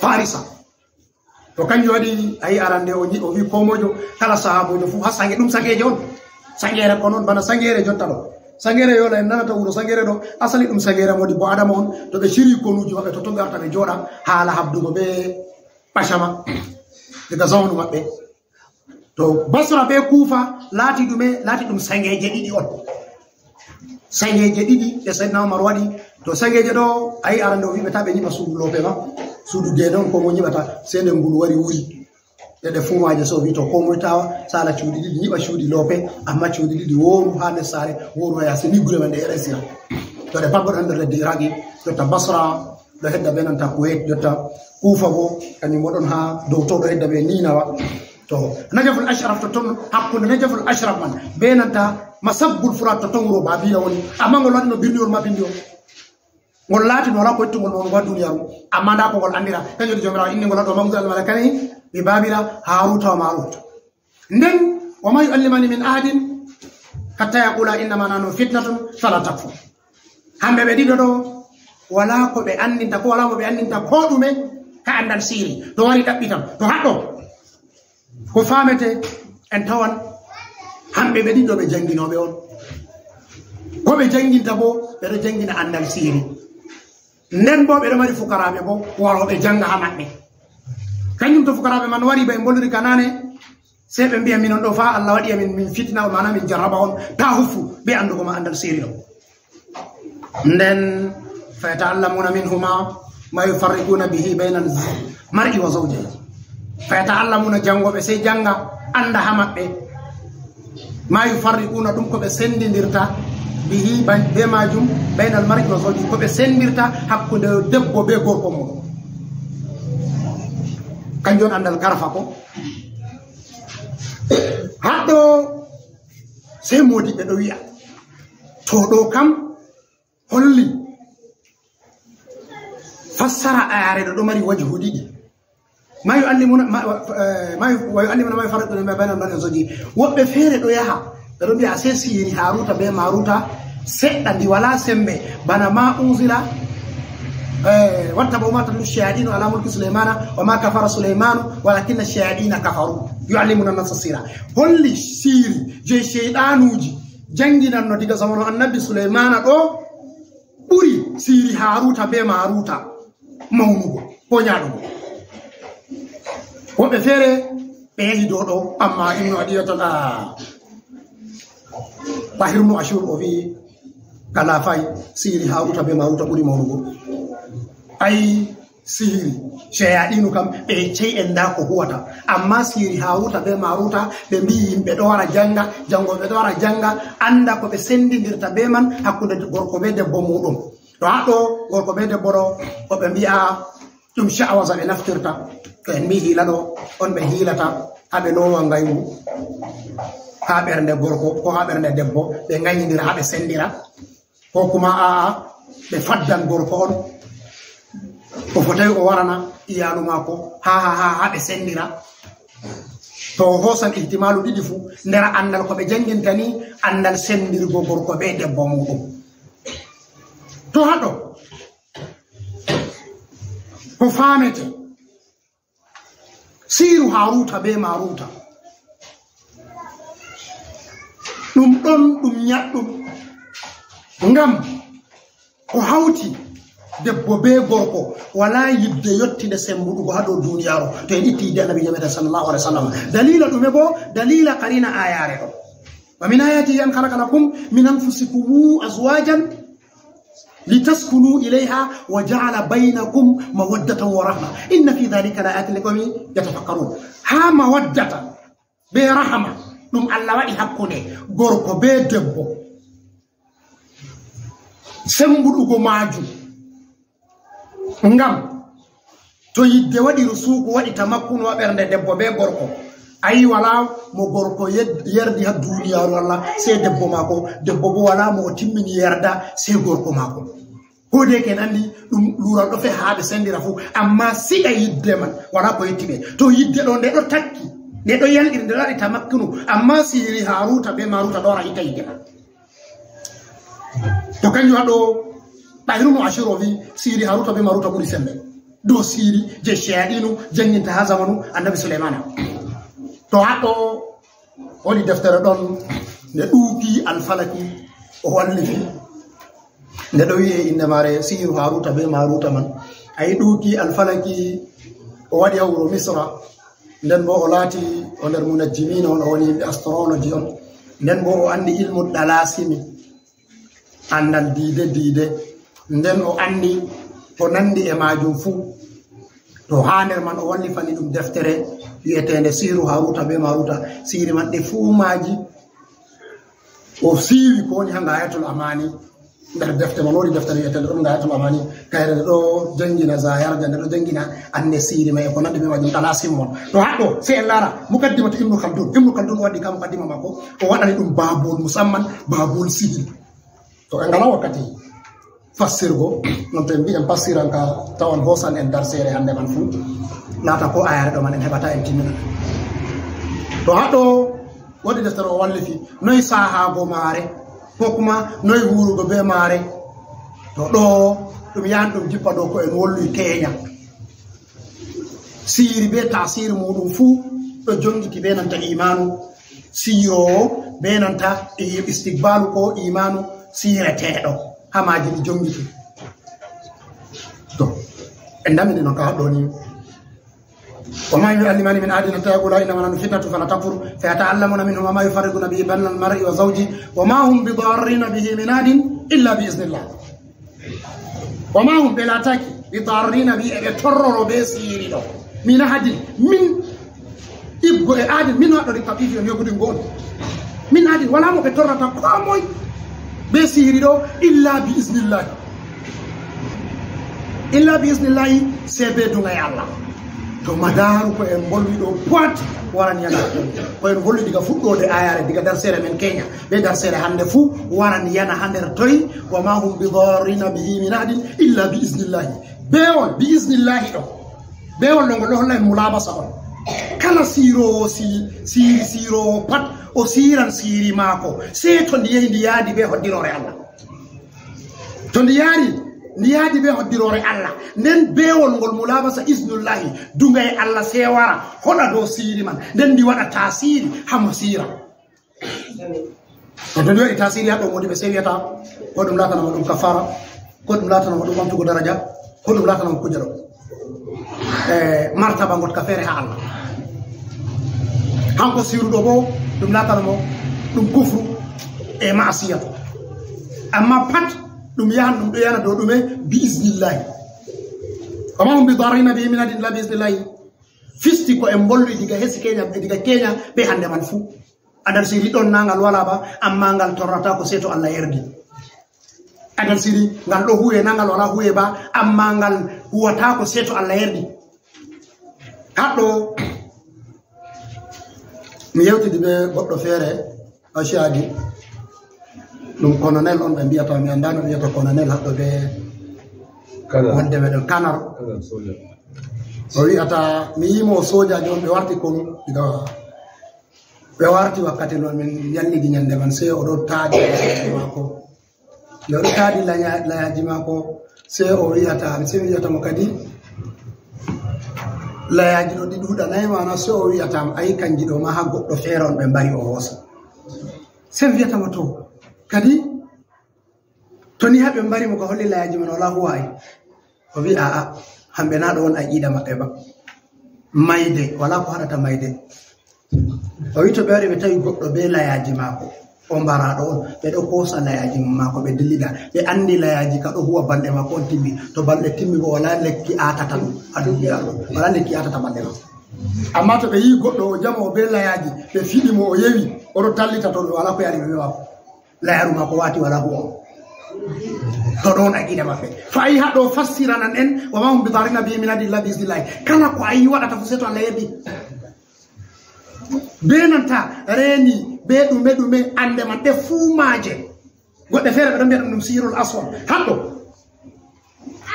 Farisa. To kanjum waɗi, a yi arande o nyi-, o wi komojo, kala sahabojo fu, ha sange, ɗum sangeje on. Sangere ko non, bana sangere jotta ɗo. Sangere yola en nanata wuro sangere ɗo, asali ɗum sangere modi bo Adama on, to ɓe shiri konuji maɓɓe, to, to ɓe warta ɓe joɗa, hala habdugo be Bashama. Daga zamanu maɓɓe. To Basra be Kufa laati ɗume? Laati ɗum sangeje ɗiɗi on. Sangeje ɗiɗi ɗe Sayyidina Umar waɗi. To sangeje ɗo, a yi arande o wiɓe ta ɓe nyiɓa suudu loope ma. Suudu deede on ko mo nyiɓata, sey nde ngulu wari wuri. Ɗe ɗe fuu maaje so wi to ko moy tawa sala cuuɗi ɗiɗi, nyiɓa cuuɗi loope, amma cuuɗi ɗiɗi wooru haa nder saare, wooru haa yaasi, ni gure man ɗe resira. To ɗe pat ɗon nder leddi Iraki, jotta Basra, ɗo hedda be nanta Kuwait, jotta Kufa bo, kanjum bo ɗon haa dow to, ɗo hedda be Ninawa. To Najaful Ashraf, to ton, hakkunde Najaful Ashraf man be nanta Masabbul Furat, to ton wuro Babila woni. Amma ngol waɗino birniwol mapindi on. Ngol laatino wala ko ittugol mawnugo haa duniyaaru. Amma ndaa ko ngol anndira. Kanjum waɗi Jawmiraawo inni ngol haa ɗo, "Mawdu al-malakani bi Babila, Haruta wa Marut." Nden, "Wa ma yu'allimani min ahadin hatta yaqula innama nahnu fitnatun fala takfur." Hamɓe ɓe ɗiɗo ɗo, wala ko ɓe anndinta, ko wala mo ɓe anndinta ko ɗume ka anndal sirri. To wari ɗaɓɓitan, to haɗɗo. Ko faamete, en tawan hamɓe ɓe ɗiɗo ɓe jannginooɓe on. Ko ɓe jannginta bo, ɓe ɗo janngina anndal sirri. Nden bo, ɓe ɗo mari fukaraaɓe bo, warooɓe jannga haa maɓɓe. Kanjum to fukaraaɓe man wari, ba en mboliri ka naane, sey ɓe mbi'a, "Minon ɗo fa, Allah waɗi amin min fitina on, maana min jarraba on, ta huffu be anndugo ma anndal sirri ɗo." Nden, "Fa yata'allamuna minhuma ma yufarriquna bihi baynal mar'i wa zawjihi." Fa yata'allamuna, janngo ɓe sey jannga, annda haa maɓɓe. Ma yufarriquna, ɗum ko ɓe sendindirta, bihi, bay-, be maajum, baynal mar'i wa zawjihi, ko ɓe sendirta hakkunde debbo be gorko mum. Kanjum on anndal garfa ko. Haɗɗo sey moodiɓɓe ɗo wi'a, to ɗo kam holli fassara ayaare ɗo ɗo mari wajhu ɗiɗi. Ma yu'allimuna, ma, eh, ma yu-, wa yu'allimuna ma yufarriquna baynal mar'i wa zawjihi. Woɓɓe feere ɗo yaha, ɓe ɗo mbi'a, "Sey sihiri Haruta be Maruta seɗɗa ndi wala sembe, bana ma unzila Eh, wattaba wa ma tatlu shayaɗinu ala mulki Sulaymana wa ma kafara Sulaymanu walakinna shayaɗina kafaru yu'allimuna nasa sira. Holli siri je sheyɗanuji janginanno diga zamanu annabi Sulaymana ɗo ɓuri siri Haruta be Maruta mawnugo ko nyaɗugo. Woɓɓe feere ɓe yahi dow ɗo, amma Ibnu Adiyata, ah, Tahir ibnu Ashur o wi'i, kala fay, sihiri Haruta be Maruta ɓuri mawnugo. Ay, sihiri, shayaɗinu kam, ɓe cey en nda ko huwata. Amma sihiri Haruta be Maruta, ɓe mbi'i yimɓe ɗo wara janga, jango ɓe ɗo wara janga, anda ko ɓe sendidirta be man hakkunde gorko be debbo muɗum. To haɗo gorko be debbo ɗo, ko ɓe mbi'a ɗum sha'awaza ɓe naftirta. To en mbi hiila ɗo, on ɓe hiilata, haa ɓe lowa ngaywu haa ɓernde gorko, ko haa ɓernde debbo, ɓe ngaynidira, haa ɓe sendira. Ko kuma a'a, ɓe faddan gorko on. O fotay o warana iyaalu maako, haa, haa, haa, haa ɓe sendira. To o hoosan ihtimaalu ɗiɗi fu, nder anndal ko ɓe janngintani, anndal sendirgo gorko be debbo muɗum. To haɗo, ko faamete, siiru Haaruuta be Maaruuta. Ɗum ɗon ɗum nyaɗɗum. Ngam ko hawti debbo be gorko, wala yidde yottinde sembuɗugo haa dow duniyaaru. To en itti yidde Annabi Muhammad sallallahu alaihi wasallam. Dalila ɗume bo? Dalila karina ayaare ɗo. ومن آياته أن خلق لكم من أنفسكم أزواجا لتسكنوا إليها وجعل بينكم مودة ورحمة إن في ذلك لآيات لقوم يتفكرون. Haa mawaddata be rahama ɗum Allah waɗi hakkunde gorko be debbo, sembuɗugo maajum. Ngam to yidde waɗi rusuuku, waɗi tamakkunu haa ɓernde debbo be gorko, ayi, wala mo gorko yed-, yerdi haa duniyaaru Allah, sey debbo maako, debbo bo wala mo o timmini yerda, sey gorko maako. Ko de ken andi ɗum luural ɗo fe haa ɓe sendira fu, amma siga yidde man wala ko yetti ɓe. To yidde ɗo nde ɗo takki, nde ɗo yalɗiri, nde ɗo waɗi tamakkunu, amma sihiri Haaruuta be Maaruuta ɗo wara itta yidde man. To kanjum waɗo Ɗahiru no Ashur o wi sihiri Haaruuta be Maaruuta ɓuri sembe dow sihiri je sheyaɗinu janginta haa zamanu Annabi Suleymana. To haɗo woni deftere ɗon nde ɗuuki Alfalaki o wallifi. Nde ɗo wi'e innde maare sihiru Haaruuta be Maaruuta man. A yi ɗuuki Alfalaki o waɗi haa wuro Misra. Nden bo o laati o nder munajjimiina on, o woni yimɓe astroloji on. Nden bo o anndi ilmu ɗalaasimi, anndal diide diide. Nden o anndi ko nanndi e maajum fuu. To haa nder man o wallifani ɗum deftere wi'eteende Sihiru Haaruuta be Maaruuta. Sihiri man ɗi fuu maaji o siiwi ko woni haa Gaayatul Amaani. Nder defte man woodi deftere wi'eteende ɗum Gaayatul Amaani. Kayre nde ɗo janngina zayarja, nde ɗo janngina anne sihiri may e ko nanndi be maajum, ɗalaasimu on. To haɗɗo, sey en laara mukaddimatu Ibnu Khaldun. Ibnu Khaldun o waɗi ka mukaddima maako, o waɗani ɗum baabul musamman, baabul sihiri. To en ngala wakkati fassirgo, non to en mbi'en passiran ka tawan hoosan en darseere hannde man fuu, laata ko ayaare ɗo man en heɓata en timmina. To haɗo woodi deftere o wallifi, noy saahaago maare, ko kuma noy wuurugo be maare. To ɗo ɗum yahan ɗum jippa dow ko en wolwi keenya. Sihiri be taasiri muuɗum fuu ɗo jongiti be nanta imaanu. Sihiroowo be nanta i-, istiqbaalu ko imaanu sihireteeɗo. Haa maaji ɗi jongiti. To, en ndamini non ka haɗɗo ni. وما يعلمان من أحد حتى يقولا إنما نحن فتنة فلا تكفر فيتعلمون منهما ما يفرقون به بين المرء وزوجه وما هم بضارين به من أحد إلا بإذن الله. وما هم, ɓe laataaki, بضارين به, ɓe torroro be sihiri ɗo. من أحد, min ibgo e أحد, min haɗɗo ɗi kaɓɓifi on yogudi ngo on. من أحد, wala mo ɓe torrata ko moy be sihiri ɗo, إلا بإذن الله. إلا بإذن الله, sey be duŋay Allah. To madaaru ko en mbolwi ɗo puwat waran yana. Ko en holli diga fuɗɗoode ayaare, diga darseere men keenya, be darseere hannde fuu, waran yana haa nder toy, وما هم بضارين به من أحد إلا بإذن الله. Bewol, بإذن الله ɗo. Bewol ɗo ngol ɗo holla en mulabasa on. Kala siiroowo si-, siiri siiroowo pat, o siiran siiri maako. Sey to ndi yehi ndi yaadi be hoddiroore Allah. To ndi yaari, Ndi yaadi be hoddiroore Allah. Nden bewol ngol mulabasa isnullahi, duŋay Allah sey wara, hoɗa dow siiri man. Nden ndi waɗa taasiiri, hamo siira. To ndi waɗi taasiiri haa ɗo, modi ɓe sey wiyata, ko ɗum laatanama ɗum kafaara, ko ɗum laatanama ɗum ɓamtugo daraja, ko ɗum laatanama kuje ɗo. E, martaba ngotka feere haa Allah. Hanko siiruɗo bo, ɗum laatanamo ɗum kufru e ma'asiyatu. Amma pat, ɗum yahan, ɗum ɗo yana dow ɗume? Bi iznillahi. Wa ma hum bi darrina bihi min ahadin illa bi iznillahi. Fisti ko en mbolwi diga hesi Kenya, diga Kenya be hande man fu. Andal siri ɗon na ngal wala ba, amma ngal torrata ko sey to Allah yerdi. Andal siri ngal ɗo huwe na ngal wala huwe ba, amma ngal huwata ko sey to Allah yerdi. Haɗɗo mi yewtidi be goɗɗo feere, Ashadi. Ɗum colonel on ɓe mbiyata, mi anndaa no wiyata colonel haɗɗo be Kanar. Wonde meɗen Kanar. Kanar soja. O wiyata, mi yimo sojaji on ɓe warti kon, diga ɓe warti wakkati no min yallidi nyande man, sey o ɗo taadi soja mako. Nde o ɗo taadi laya-, layaji mako, sey o wiyata, sey mi wiyata mo kadi, layaji ɗo ɗi ɗuɗanayi ma na, sey o wiyata, ayi kanji ɗo ma ha goɗɗo feere on ɓe mbari o hoosa. Sey mi wiyata mo to, kadi, to ni ha ɓe mbari mo ko holli layaji man wala huwa ay. O wi, "A'a, hamɓe na ɗo on aqida maɓɓe ba. Mayde, wala ko haɗata mayde." O wi, "To ɓe wari ɓe tawi goɗɗo be layaji maako, o mbaraɗo on, ɓe ɗo kosa layaji maako, ɓe dillida. Ɓe andi layaji ka ɗo huwa balɗe maako on timmi. To balɗe timmi bo, wala lekki atata ɗum ha duniyaru. Wala lekki atata balɗe maako. Amma to ɓe yi goɗɗo o jamo o be layaji, ɓe fiɗi mo o yewi, o ɗo tallita to ɓe wala ko yari ɓe be maako." Layaru maako wati wala huwa. To ɗon aqida maɓɓe. To ayi haɗo fassiranan en, "Wa ma hum bi darrina bihi min ahadin illa bi iznillah." Kala ko ayi waɗata fu sey to Allah yerdi. Be nanta reeni, be ɗume ɗume, ande man ɗe fuu maaje. Goɗɗe feere ɓe ɗon mbiya ɗum sihirul aswad. Haɗɗo.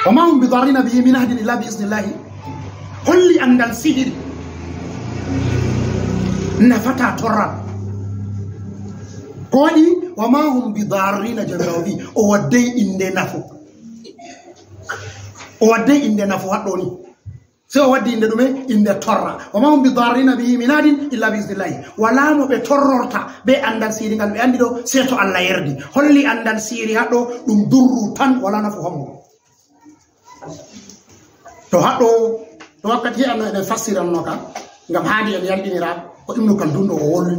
"Wa ma hum bi darrina bihi min ahadin illa bi iznillahi." Holli andal sihiri nafata torran. Ko waɗi, "Wa ma hum bi darrina," Jawmiraawo wi, o waddey inde nafu. O waddey inde nafu haɗɗo ni. Sey o waddi inde ɗume? Inde torra. "Wa ma hum bi darrina bihi min ahadin illa bi iznillahi." Wala mo ɓe torrorta be andal sihiri ngal ɓe andi ɗo, sey to Allah yerdi. Holli andal sihiri haɗɗo ɗum durru tan, wala nafu hammu. To haɗɗo, to wakkati he anno eɗen fassiranno ka, ngam haandi en yalɗinira ko Ibnu Kaldun ɗo o wolwi,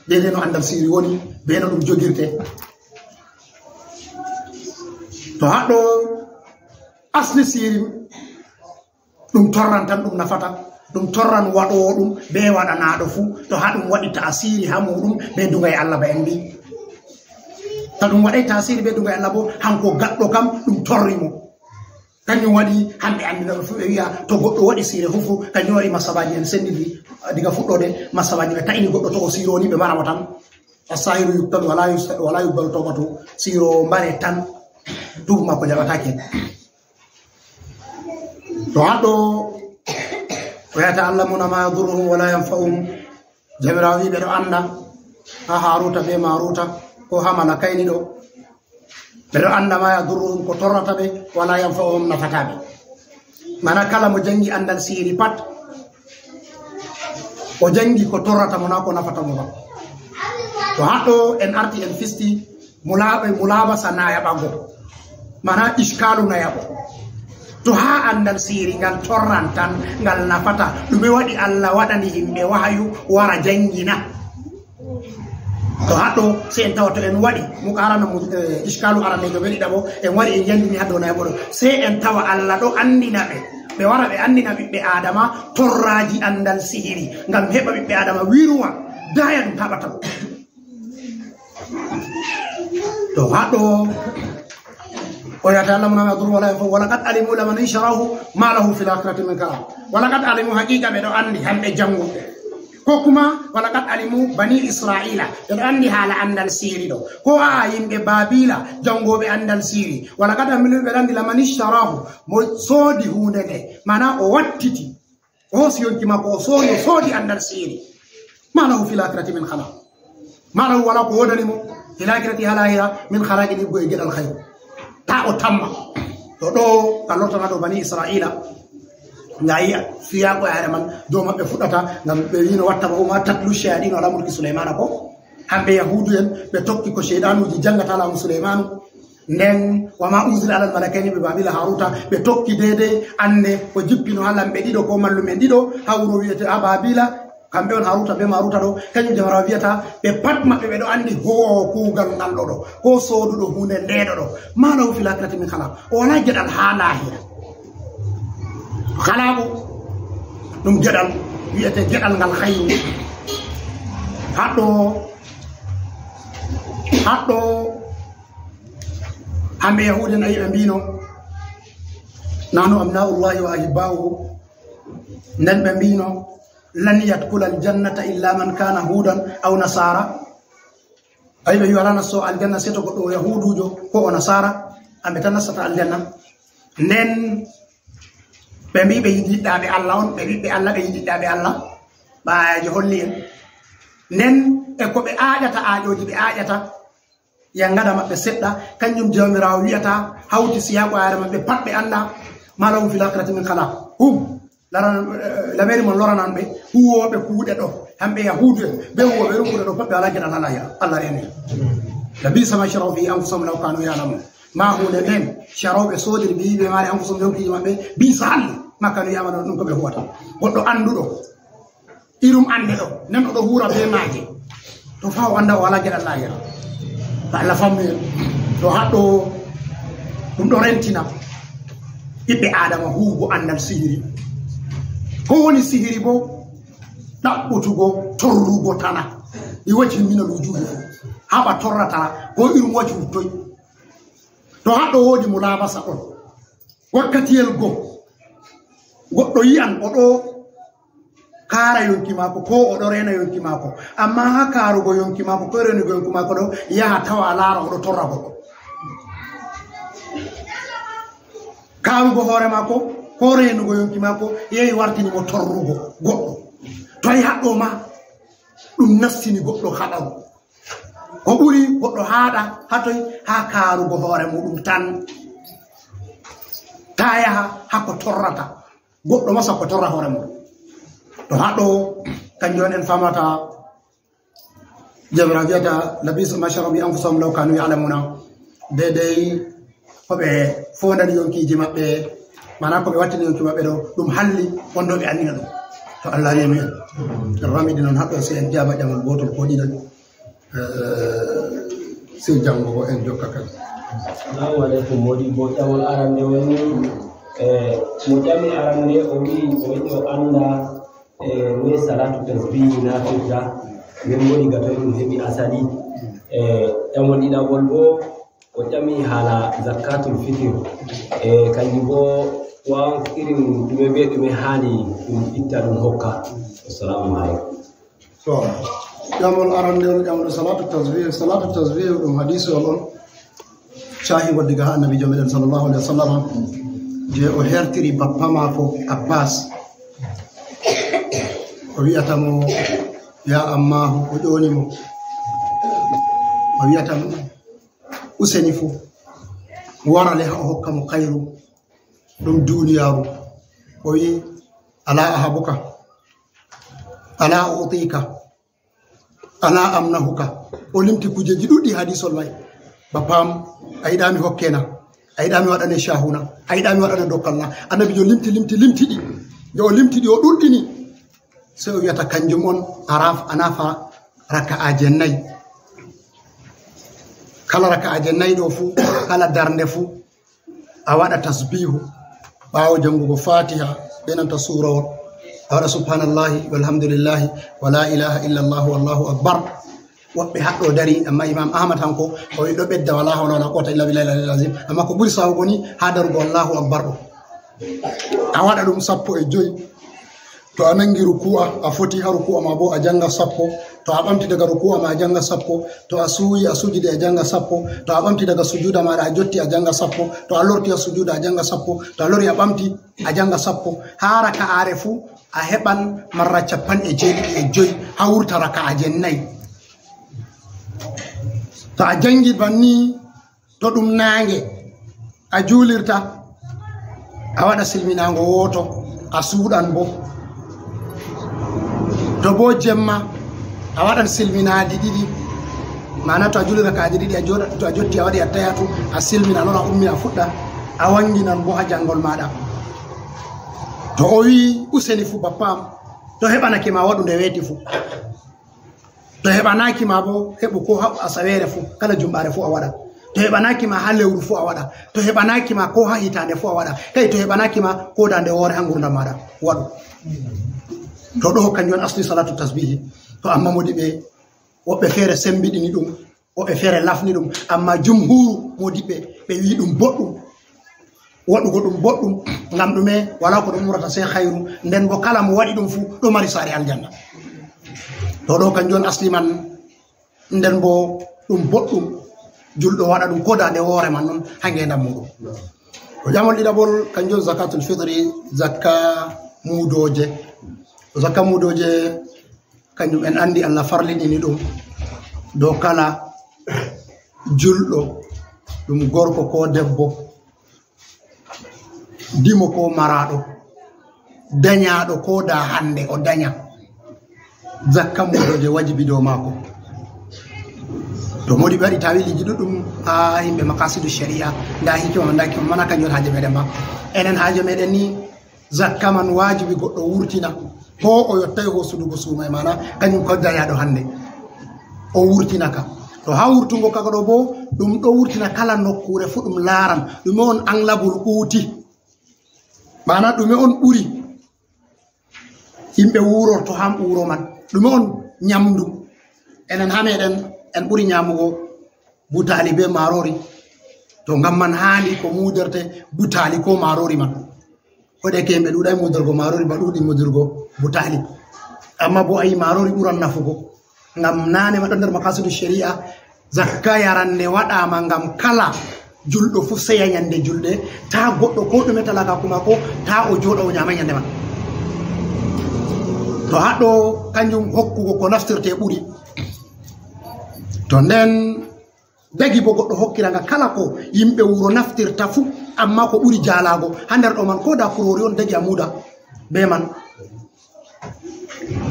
be no andal sihiri woni, be no ɗum jogirte. To haɗɗo asli sihiri, ɗum torran tan ɗum nafata, ɗum torran waɗoowo ɗum be waɗanaaɗo fuu, to haa ɗum waɗi taasiri haa muuɗum be duŋay Allah ba en mbi. To ɗum waɗay taasiri be duŋay Allah bo, hanko gaɗɗo kam ɗum torri mo. Kanjum waɗi hande annduɓe fuu ɓe wi'a to goɗɗo waɗi siire fuu, kanjum waɗi masabaaji en sennditi diga fuɗɗoode, masabaaji ɓe ta'ini goɗɗo to o siiroo ni ɓe mara mo tan. As-sahiru yuqtalu wala yus-, wala yuqbalu tawbatu. Siiroowo mbare tan, tuubu maako jaɓataake. To haɗɗo o yata Allah muna ma yadurruhum wala yanfa'uhum. Jawmiraawo wi ɓe ɗo annda haa Haaruta be Maaruta ko haa malakayni ɗo. Ɓe ɗo annda ma yadurruhum ko torrata ɓe wala yanfa'uhum nafata ɓe. Mana kala mo jangi andal sihiri pat, o jangi ko torrata mo na ko nafata mo ba. To haɗɗo en arti en fisti mulaaɓe, mulaabasa nayaɓago. Mana iskalu nayaɓo. To haa andal sihiri ngal torran tan, ngal nafata, ɗume waɗi Allah waɗani himɓe wahayu wara jangina? To haɗɗo, sey en tawa to en waɗi, muka arana mu-, eh, iskalu aranejo be ɗiɗaɓo, en wari en yandini haa dow nayaɓo ɗo. Sey en tawa Allah ɗo andina ɓe. Ɓe wara ɓe andina ɓiɓɓe Adama torraji andal sihiri. Ngam heɓa ɓiɓɓe Adama wiruwa, daya ɗum haɓata. To haɗɗo, o yata Allah muna ma yadurru wala yanfa'u, wala qad alimu laman ishtarahu ma lahu fil akhirati min khalaq. Wala qad alimu, haqiqa ɓe ɗo andi hamɓe janguɓe. Ko kuma, wala qad alimu bani Isra'ila, ɓe ɗo andi haala andal sihiri ɗo. Ko a yimɓe Babila, jangoɓe andal sihiri. Wala qad alimu, ɓe ɗo andi laman ishtarahu, mo soodi hunde nde, mana o wattiti. O hoosi yonki makko, o soodi, o soodi andal sihiri. Ma lahu fil akhirati min khalaq. Ma lahu, wala ko wodani mo, fil akhirati, haa lahira, min khalaqin, ibbo e geɗal khayru. Ta o tamma. To ɗo ka lortana ɗo bani Israila. Nga yi'a fiyaɓo yare man dow maɓɓe fuɗɗata ngam ɓe wino watta ba uma tatlu shayaɗino ala mulki Sulaymana ko. Hamɓe Yahudu en ɓe tokki ko sheyɗanuji jangata laamu Sulaymanu. Nden wa ma unzila alal malakaini ɓe Babila Haruta ɓe tokki deydey ande ko jippino ha lamɓe ɗiɗo ko mallumen ɗiɗo ha wuro wiyete ha Babila. Kamɓe on Haruta be Maruta ɗo, kañum Jamra wiyata ɓe pat maɓɓe ɓe ɗo andi huwoowo kuugal ngal ɗo ɗo, ko sooduɗo huunde nde ɗo ɗo. Ma lahu fil akhirati min khalaq. O wala geɗal ha lahira. Khalaqu ɗum geɗal wiyete geɗal ngal hayni. Haɗɗo haɗɗo hamɓe Yahuuden ayi ɓe mbino nanu abnaullahi wa ahibba'uhu. Nden ɓe mbino lan yadkhula aljannata illa man kana hudan aw nasara. Ayi ɓe wi wala nasto aljanna se to goɗɗo o yahudujo ko o nasara, amɓe tan nastata aljanna. Nden ɓe mbi ɓe yiɗiɗɗaɓe Allah on ɓe ɓiɓɓe Allah ɓe yiɗiɗɗaɓe Allah. Ɓayaji holli en nden e ko ɓe aƴata aƴoji ɓe aƴata. Yangada maɓɓe seɗɗa kanjum jawmirawo wiyata hawti siyaɓo yare maɓɓe pat ɓe anda. Ma lahum fil akhirati min khalaq. Hum laran lameri mon loranan ɓe huwoɓe kuuɗe ɗo hamɓe yahudu en be huwoɓe ɗo kuuɗe ɗo pat ɓe ala geɗal ha lahira. Allah reni. La bisa ma sharaw fi anfusahum law kanu ya'lamun. Ma hunde nden sharaw ɓe sodiri bi be mari anfusahum yonkiji maɓɓe. Bisa halli ma kanu ya'malun ɗum ko ɓe huwata. Goɗɗo anduɗo irum ande ɗo nden oɗo hura be maje. To fa o anda o wala geɗal lahira. To Allah fammi en to haɗɗo ɗum ɗo rentina ɓiɓɓe adama huwugo andal sihiri. Ko woni sihiri bo? Ɗaɓɓutugo torrugo tana. I waji minal wujuhi fu haɓa torra tana ko irum waji wuttoy. To haɗɗo wodi mo labasa ɗon wakkatiyel go goɗɗo yi'an o ɗo kaara yonki maako ko o ɗo rena yonki maako. Amma ha kaarugo yonki maako ko renugo yonki maako ɗo yaha tawa a laara o ɗo torra goɗɗo. Kaarugo hoore maako ko renugo yonki maako yehi wartini mo torrugo goɗɗo. To ayi haɗɗo ma ɗum nastini goɗɗo haɗaru. Ko ɓuri goɗɗo haaɗa hatoy ha kaarugo hoore muɗum tan. Ta yaha hako torrata goɗɗo ma sakko torra hoore muɗum. To haɗo kanjum on en famata jamira wiyata labisa ma sharabi anfusahum law kanu ya'lamuna. Deydey ko ɓe fondani yonkiji maɓɓe mana ko ɓe wattini yonki maɓɓe ɗo ɗum halli wonno ɓe annina ɗum. To Allah remi en ramiɗi noon haɗɗo si en jaba ƴamal gotol ko ɗiɗon. Sey janngo ko en jokka kadi. Assalamu aleykum. Modi bo ƴamol arande woni e mo ƴami arande o wi o yiɗi o annda e noy salatu tasbihi nafirta. Min modi gatoy ɗum heɓi asali e ƴamol ɗiɗaɓol bo o ƴami haala zakatul fitir e kanjum bo wawan irin ɗume be ɗume hani ɗum itta ɗum hokka. Assalamu aleykum. To ƴamol arande on ƴamɗo salatu tasbih salatu tasbih ɗum hadisol on cahi wadde ga ha annabijo meɗen sallallahu alaihi wasallam je o hertiri bappa mako abbas o wi'ata mo ya ammahu o ƴoni mo o wi'ata mo useni fu wara le ha o hokka mo kayru ɗum duniyaru o wi ala ahabuka ala utika ala amnahuka. O limti kujeji ɗuɗɗi hadisol may bapam a yiɗami hokkena a yiɗami waɗane shahuna a yiɗami waɗane dokkalla. Annabi jo limti limti limtiɗi nde o limtiɗi o ɗuɗɗini sey o wiyata kanjum on araf anafa raka'aje nayi. Kala raka'aje nayi ɗo fuu kala darnde fuu a waɗa tasbihu ɓaawo janngugo fatiha ɓe nanta suurawol a waɗa subhanallahi walhamdulillahi wala ilaha illa llahu wallahu akbar. Woɓɓe haɗɗo dari amma imam ahmad hanko o wi ɗo ɓedda wala hawla wala quwwata illa billahi alazim amma ko ɓuri sahugo ni ha darugo allahu akbar ɗo a waɗa ɗum sappo e joyi. To a nangi ruku'a a foti ha ruku'a ma bo a janga sappo. To a ɓamti daga ruku'a ma a janga sappo. To a suuyi a sujidi a janga sappo. To a ɓamti daga sujuda maɗa a jotti a janga sappo. To a lorti a sujuda a janga sappo. To a lori a ɓamti a janga sappo. Ha raka'are fu a heɓan marra capanɗe jeeɗiɗi e joyi ha wurta raka'aje nayi. To a jangi banni to ɗum nange a julirta A waɗa silminaango wooto, a suuɗan bo. To bo jemma, a waɗan silminaaɗi ɗiɗi. Maana to a juli rakaaji ɗiɗi, a jooɗa, to a jotti a waɗi attayatu, a silmina, non a ummi a fuɗɗa, a wanginan bo ha jangol maaɗa. To o wi'i, "Useni fu bappa am," to heɓanake ma waɗu nde weeti fu. To heɓanaaki ma bo, heɓu ko ha asaweere fu, kala jumɓaare fu a waɗa. To heɓanaaki ma ha lewru fu a waɗa. To heɓanaaki ma ko ha hitaande fu a waɗa. Kay to heɓanaaki ma ko daande woore ha ngurdam maaɗa, waɗu. To ɗo kanjum on asli salatu tasbihi. To amma modiɓɓe, woɓɓe feere sembiɗini ɗum, woɓɓe feere lafni ɗum. Amma jumhuru modiɓɓe, ɓe wi'i ɗum boɗɗum. Waɗugo ɗum boɗɗum, ngam ɗume? Wala ko ɗum umrata sey hayru. Nden bo kala mo waɗi ɗum fu ɗo mari saare aljanna. To ɗo kanjum on asli man, nden bo ɗum boɗɗum julɗo waɗa ɗum ko daande woore man non ha ngeendam muɗum. Ko jamol ɗiɗaɓol kanjum on zakatul fitri, zakka muudooje. Zakka muudooje kanjum en andi Allah farliɗini ɗum dow kala julɗo, ɗum gorko ko debbo, dimo ko maraaɗo, danyaaɗo ko da hande o danya, zakka muudooje wajibi dow maako. To modiɓɓe waɗi tawiliji ɗuɗɗum ha yimɓe makasidu shari'a, nda hikima, nda hikima mana kanjum on haaje meɗen ba. Enen haaje meɗen ni, zakka man wajibi goɗɗo wurtina, ko o yottay hoosudugo suuma e maana, kanjum ko danyaaɗo hande. O wurtina ka. To ha wurtungo ka ɗo bo, ɗum ɗo wurtina kala nokkuure fu ɗum laaran. Ɗume on anglabul uuti? Maana ɗume on ɓuri yimɓe wurorto ha wuro man? Ɗume on nyamdu? Enen ha meɗen, en ɓuri nyamugo butaali be marori. To ngam man haani ko muudorte butaali ko marori man. Ko de ke yimɓe ɗuuɗay muudorgo marori ba ɗuuɗi muudorgo butaali. Amma bo ayi marori ɓuran nafugo. Ngam naane ma ɗon nder makasidu shari'a, zakka yarande waɗaama ngam kala julɗo fu seya nyande julde, ta goɗɗo ko ɗume talakaaku maako, ta o jooɗa o nyaama nyande man. To haɗo kanjum hokkugo ko naftirte ɓuri. To nden dagi bo goɗɗo hokkira nga kala ko yimɓe wuro naftirta fu, amma ko ɓuri jaalaago ha nder ɗo man, ko da kurori on dagi a muuda be man.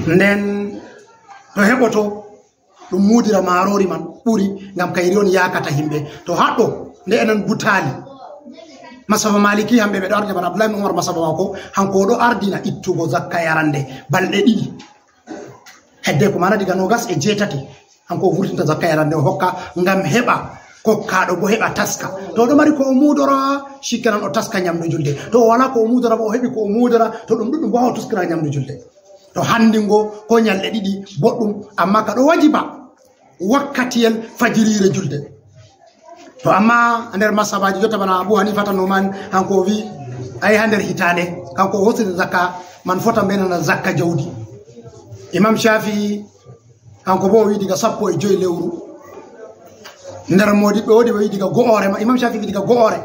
Nden to heɓoto ɗum muudira marori man ɓuri, ngam kayri on yaakata yimɓe. To haɗo nde enen butaali. Masaba Maliki hamɓe ɓe ɗo ardina bana Abdullahi ibn Umar masaba maako, hanko o ɗo ardina ittugo zakka yarande balɗe ɗiɗi. Hedde ko mana diga nogas e jeetati, hanko o vurtinta zakka yarande o hokka ngam heɓa kokkaaɗo bo heɓa taska. To o ɗo mari ko o muudora, shikenan o taska nyamdu julde. To o wala ko o muudora ba o heɓi ko o muudora, to ɗum ɗuɗɗum bo ha o tuskira nyamdu julde. To handi ngo ko nyalɗe ɗiɗi boɗɗum, amma ka ɗo wajiba wakkatiyel fajiriire julde. To amma nder masabaji jotta bana Abu Hanifata Numan, hanko o wi ay ha nder hitaande, kanko o hosiri zakka man fota mbenana zakka jawdi. Imam Shafi'i, hanko bo o wi diga sappo e joy lewru. Nder modiɓɓe woodi o wi diga go'ore ma, Imam Shafi'i wi diga go'ore.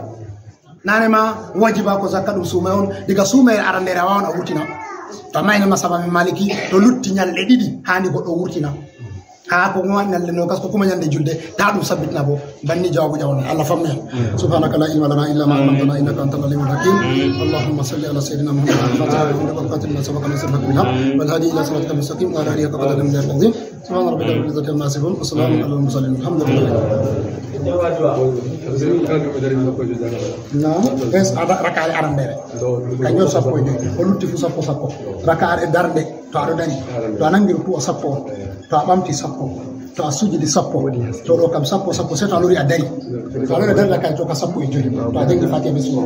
Nane ma wajiba ko zakka ɗum suumay on, diga suumayre arandere a wawan a wurtina. To amma enen masaba men Maliki, to lutti nyalɗe ɗiɗi hani goɗɗo wurtina. Ha ko kuma nyalɗe nogas, ko kuma nyande julde, ta ɗum sabbitina bo. Banni jawaabu jawon. Allah fammi. سبحانك لا علم لنا إلا ما علمتنا إنك أنت العليم الحكيم. اللهم صل على سيدنا محمد الفاتح لما أغلق والخاتم لما سبق ناصر الحق بالحق والهادي إلى صراطك المستقيم وعلى آله حق قدره ومقداره العظيم. سبحان ربك رب العزة عما يصفون وسلام على المرسلين والحمد لله. Naam, ɓes ada rakaare arandere. Kanjum sappo e joy. Ko lutti fu sappo sappo. Rakaare darnde, to aɗo dari. To a nangi ruku'u sappo on. To a ɓamti sappo. To a sujidi sappo. To ɗo kam sappo sappo. Sai to a lori a dari. To a lori a dari rakaare to ka sappo e joy. To a jangi Fatiha be sura.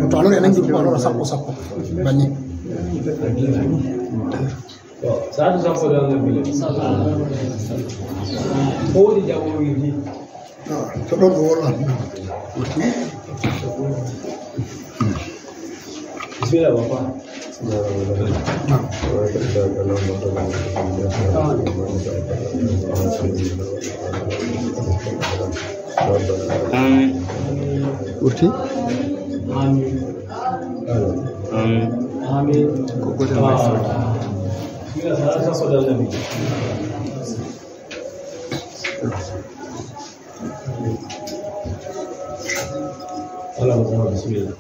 To a lori a nangi ruku'u a lora sappo sappo. Banni. Saadu sappo da Annabi le. Ko woni jaɓo wirdi? To ɗon o wona. Bismillah, papa. Amin. Ɓurti? Amin. Amin. Amin. Ko gotel may sawti. Bismillah, saadu sappo da Annabi. Ala mo bismillah.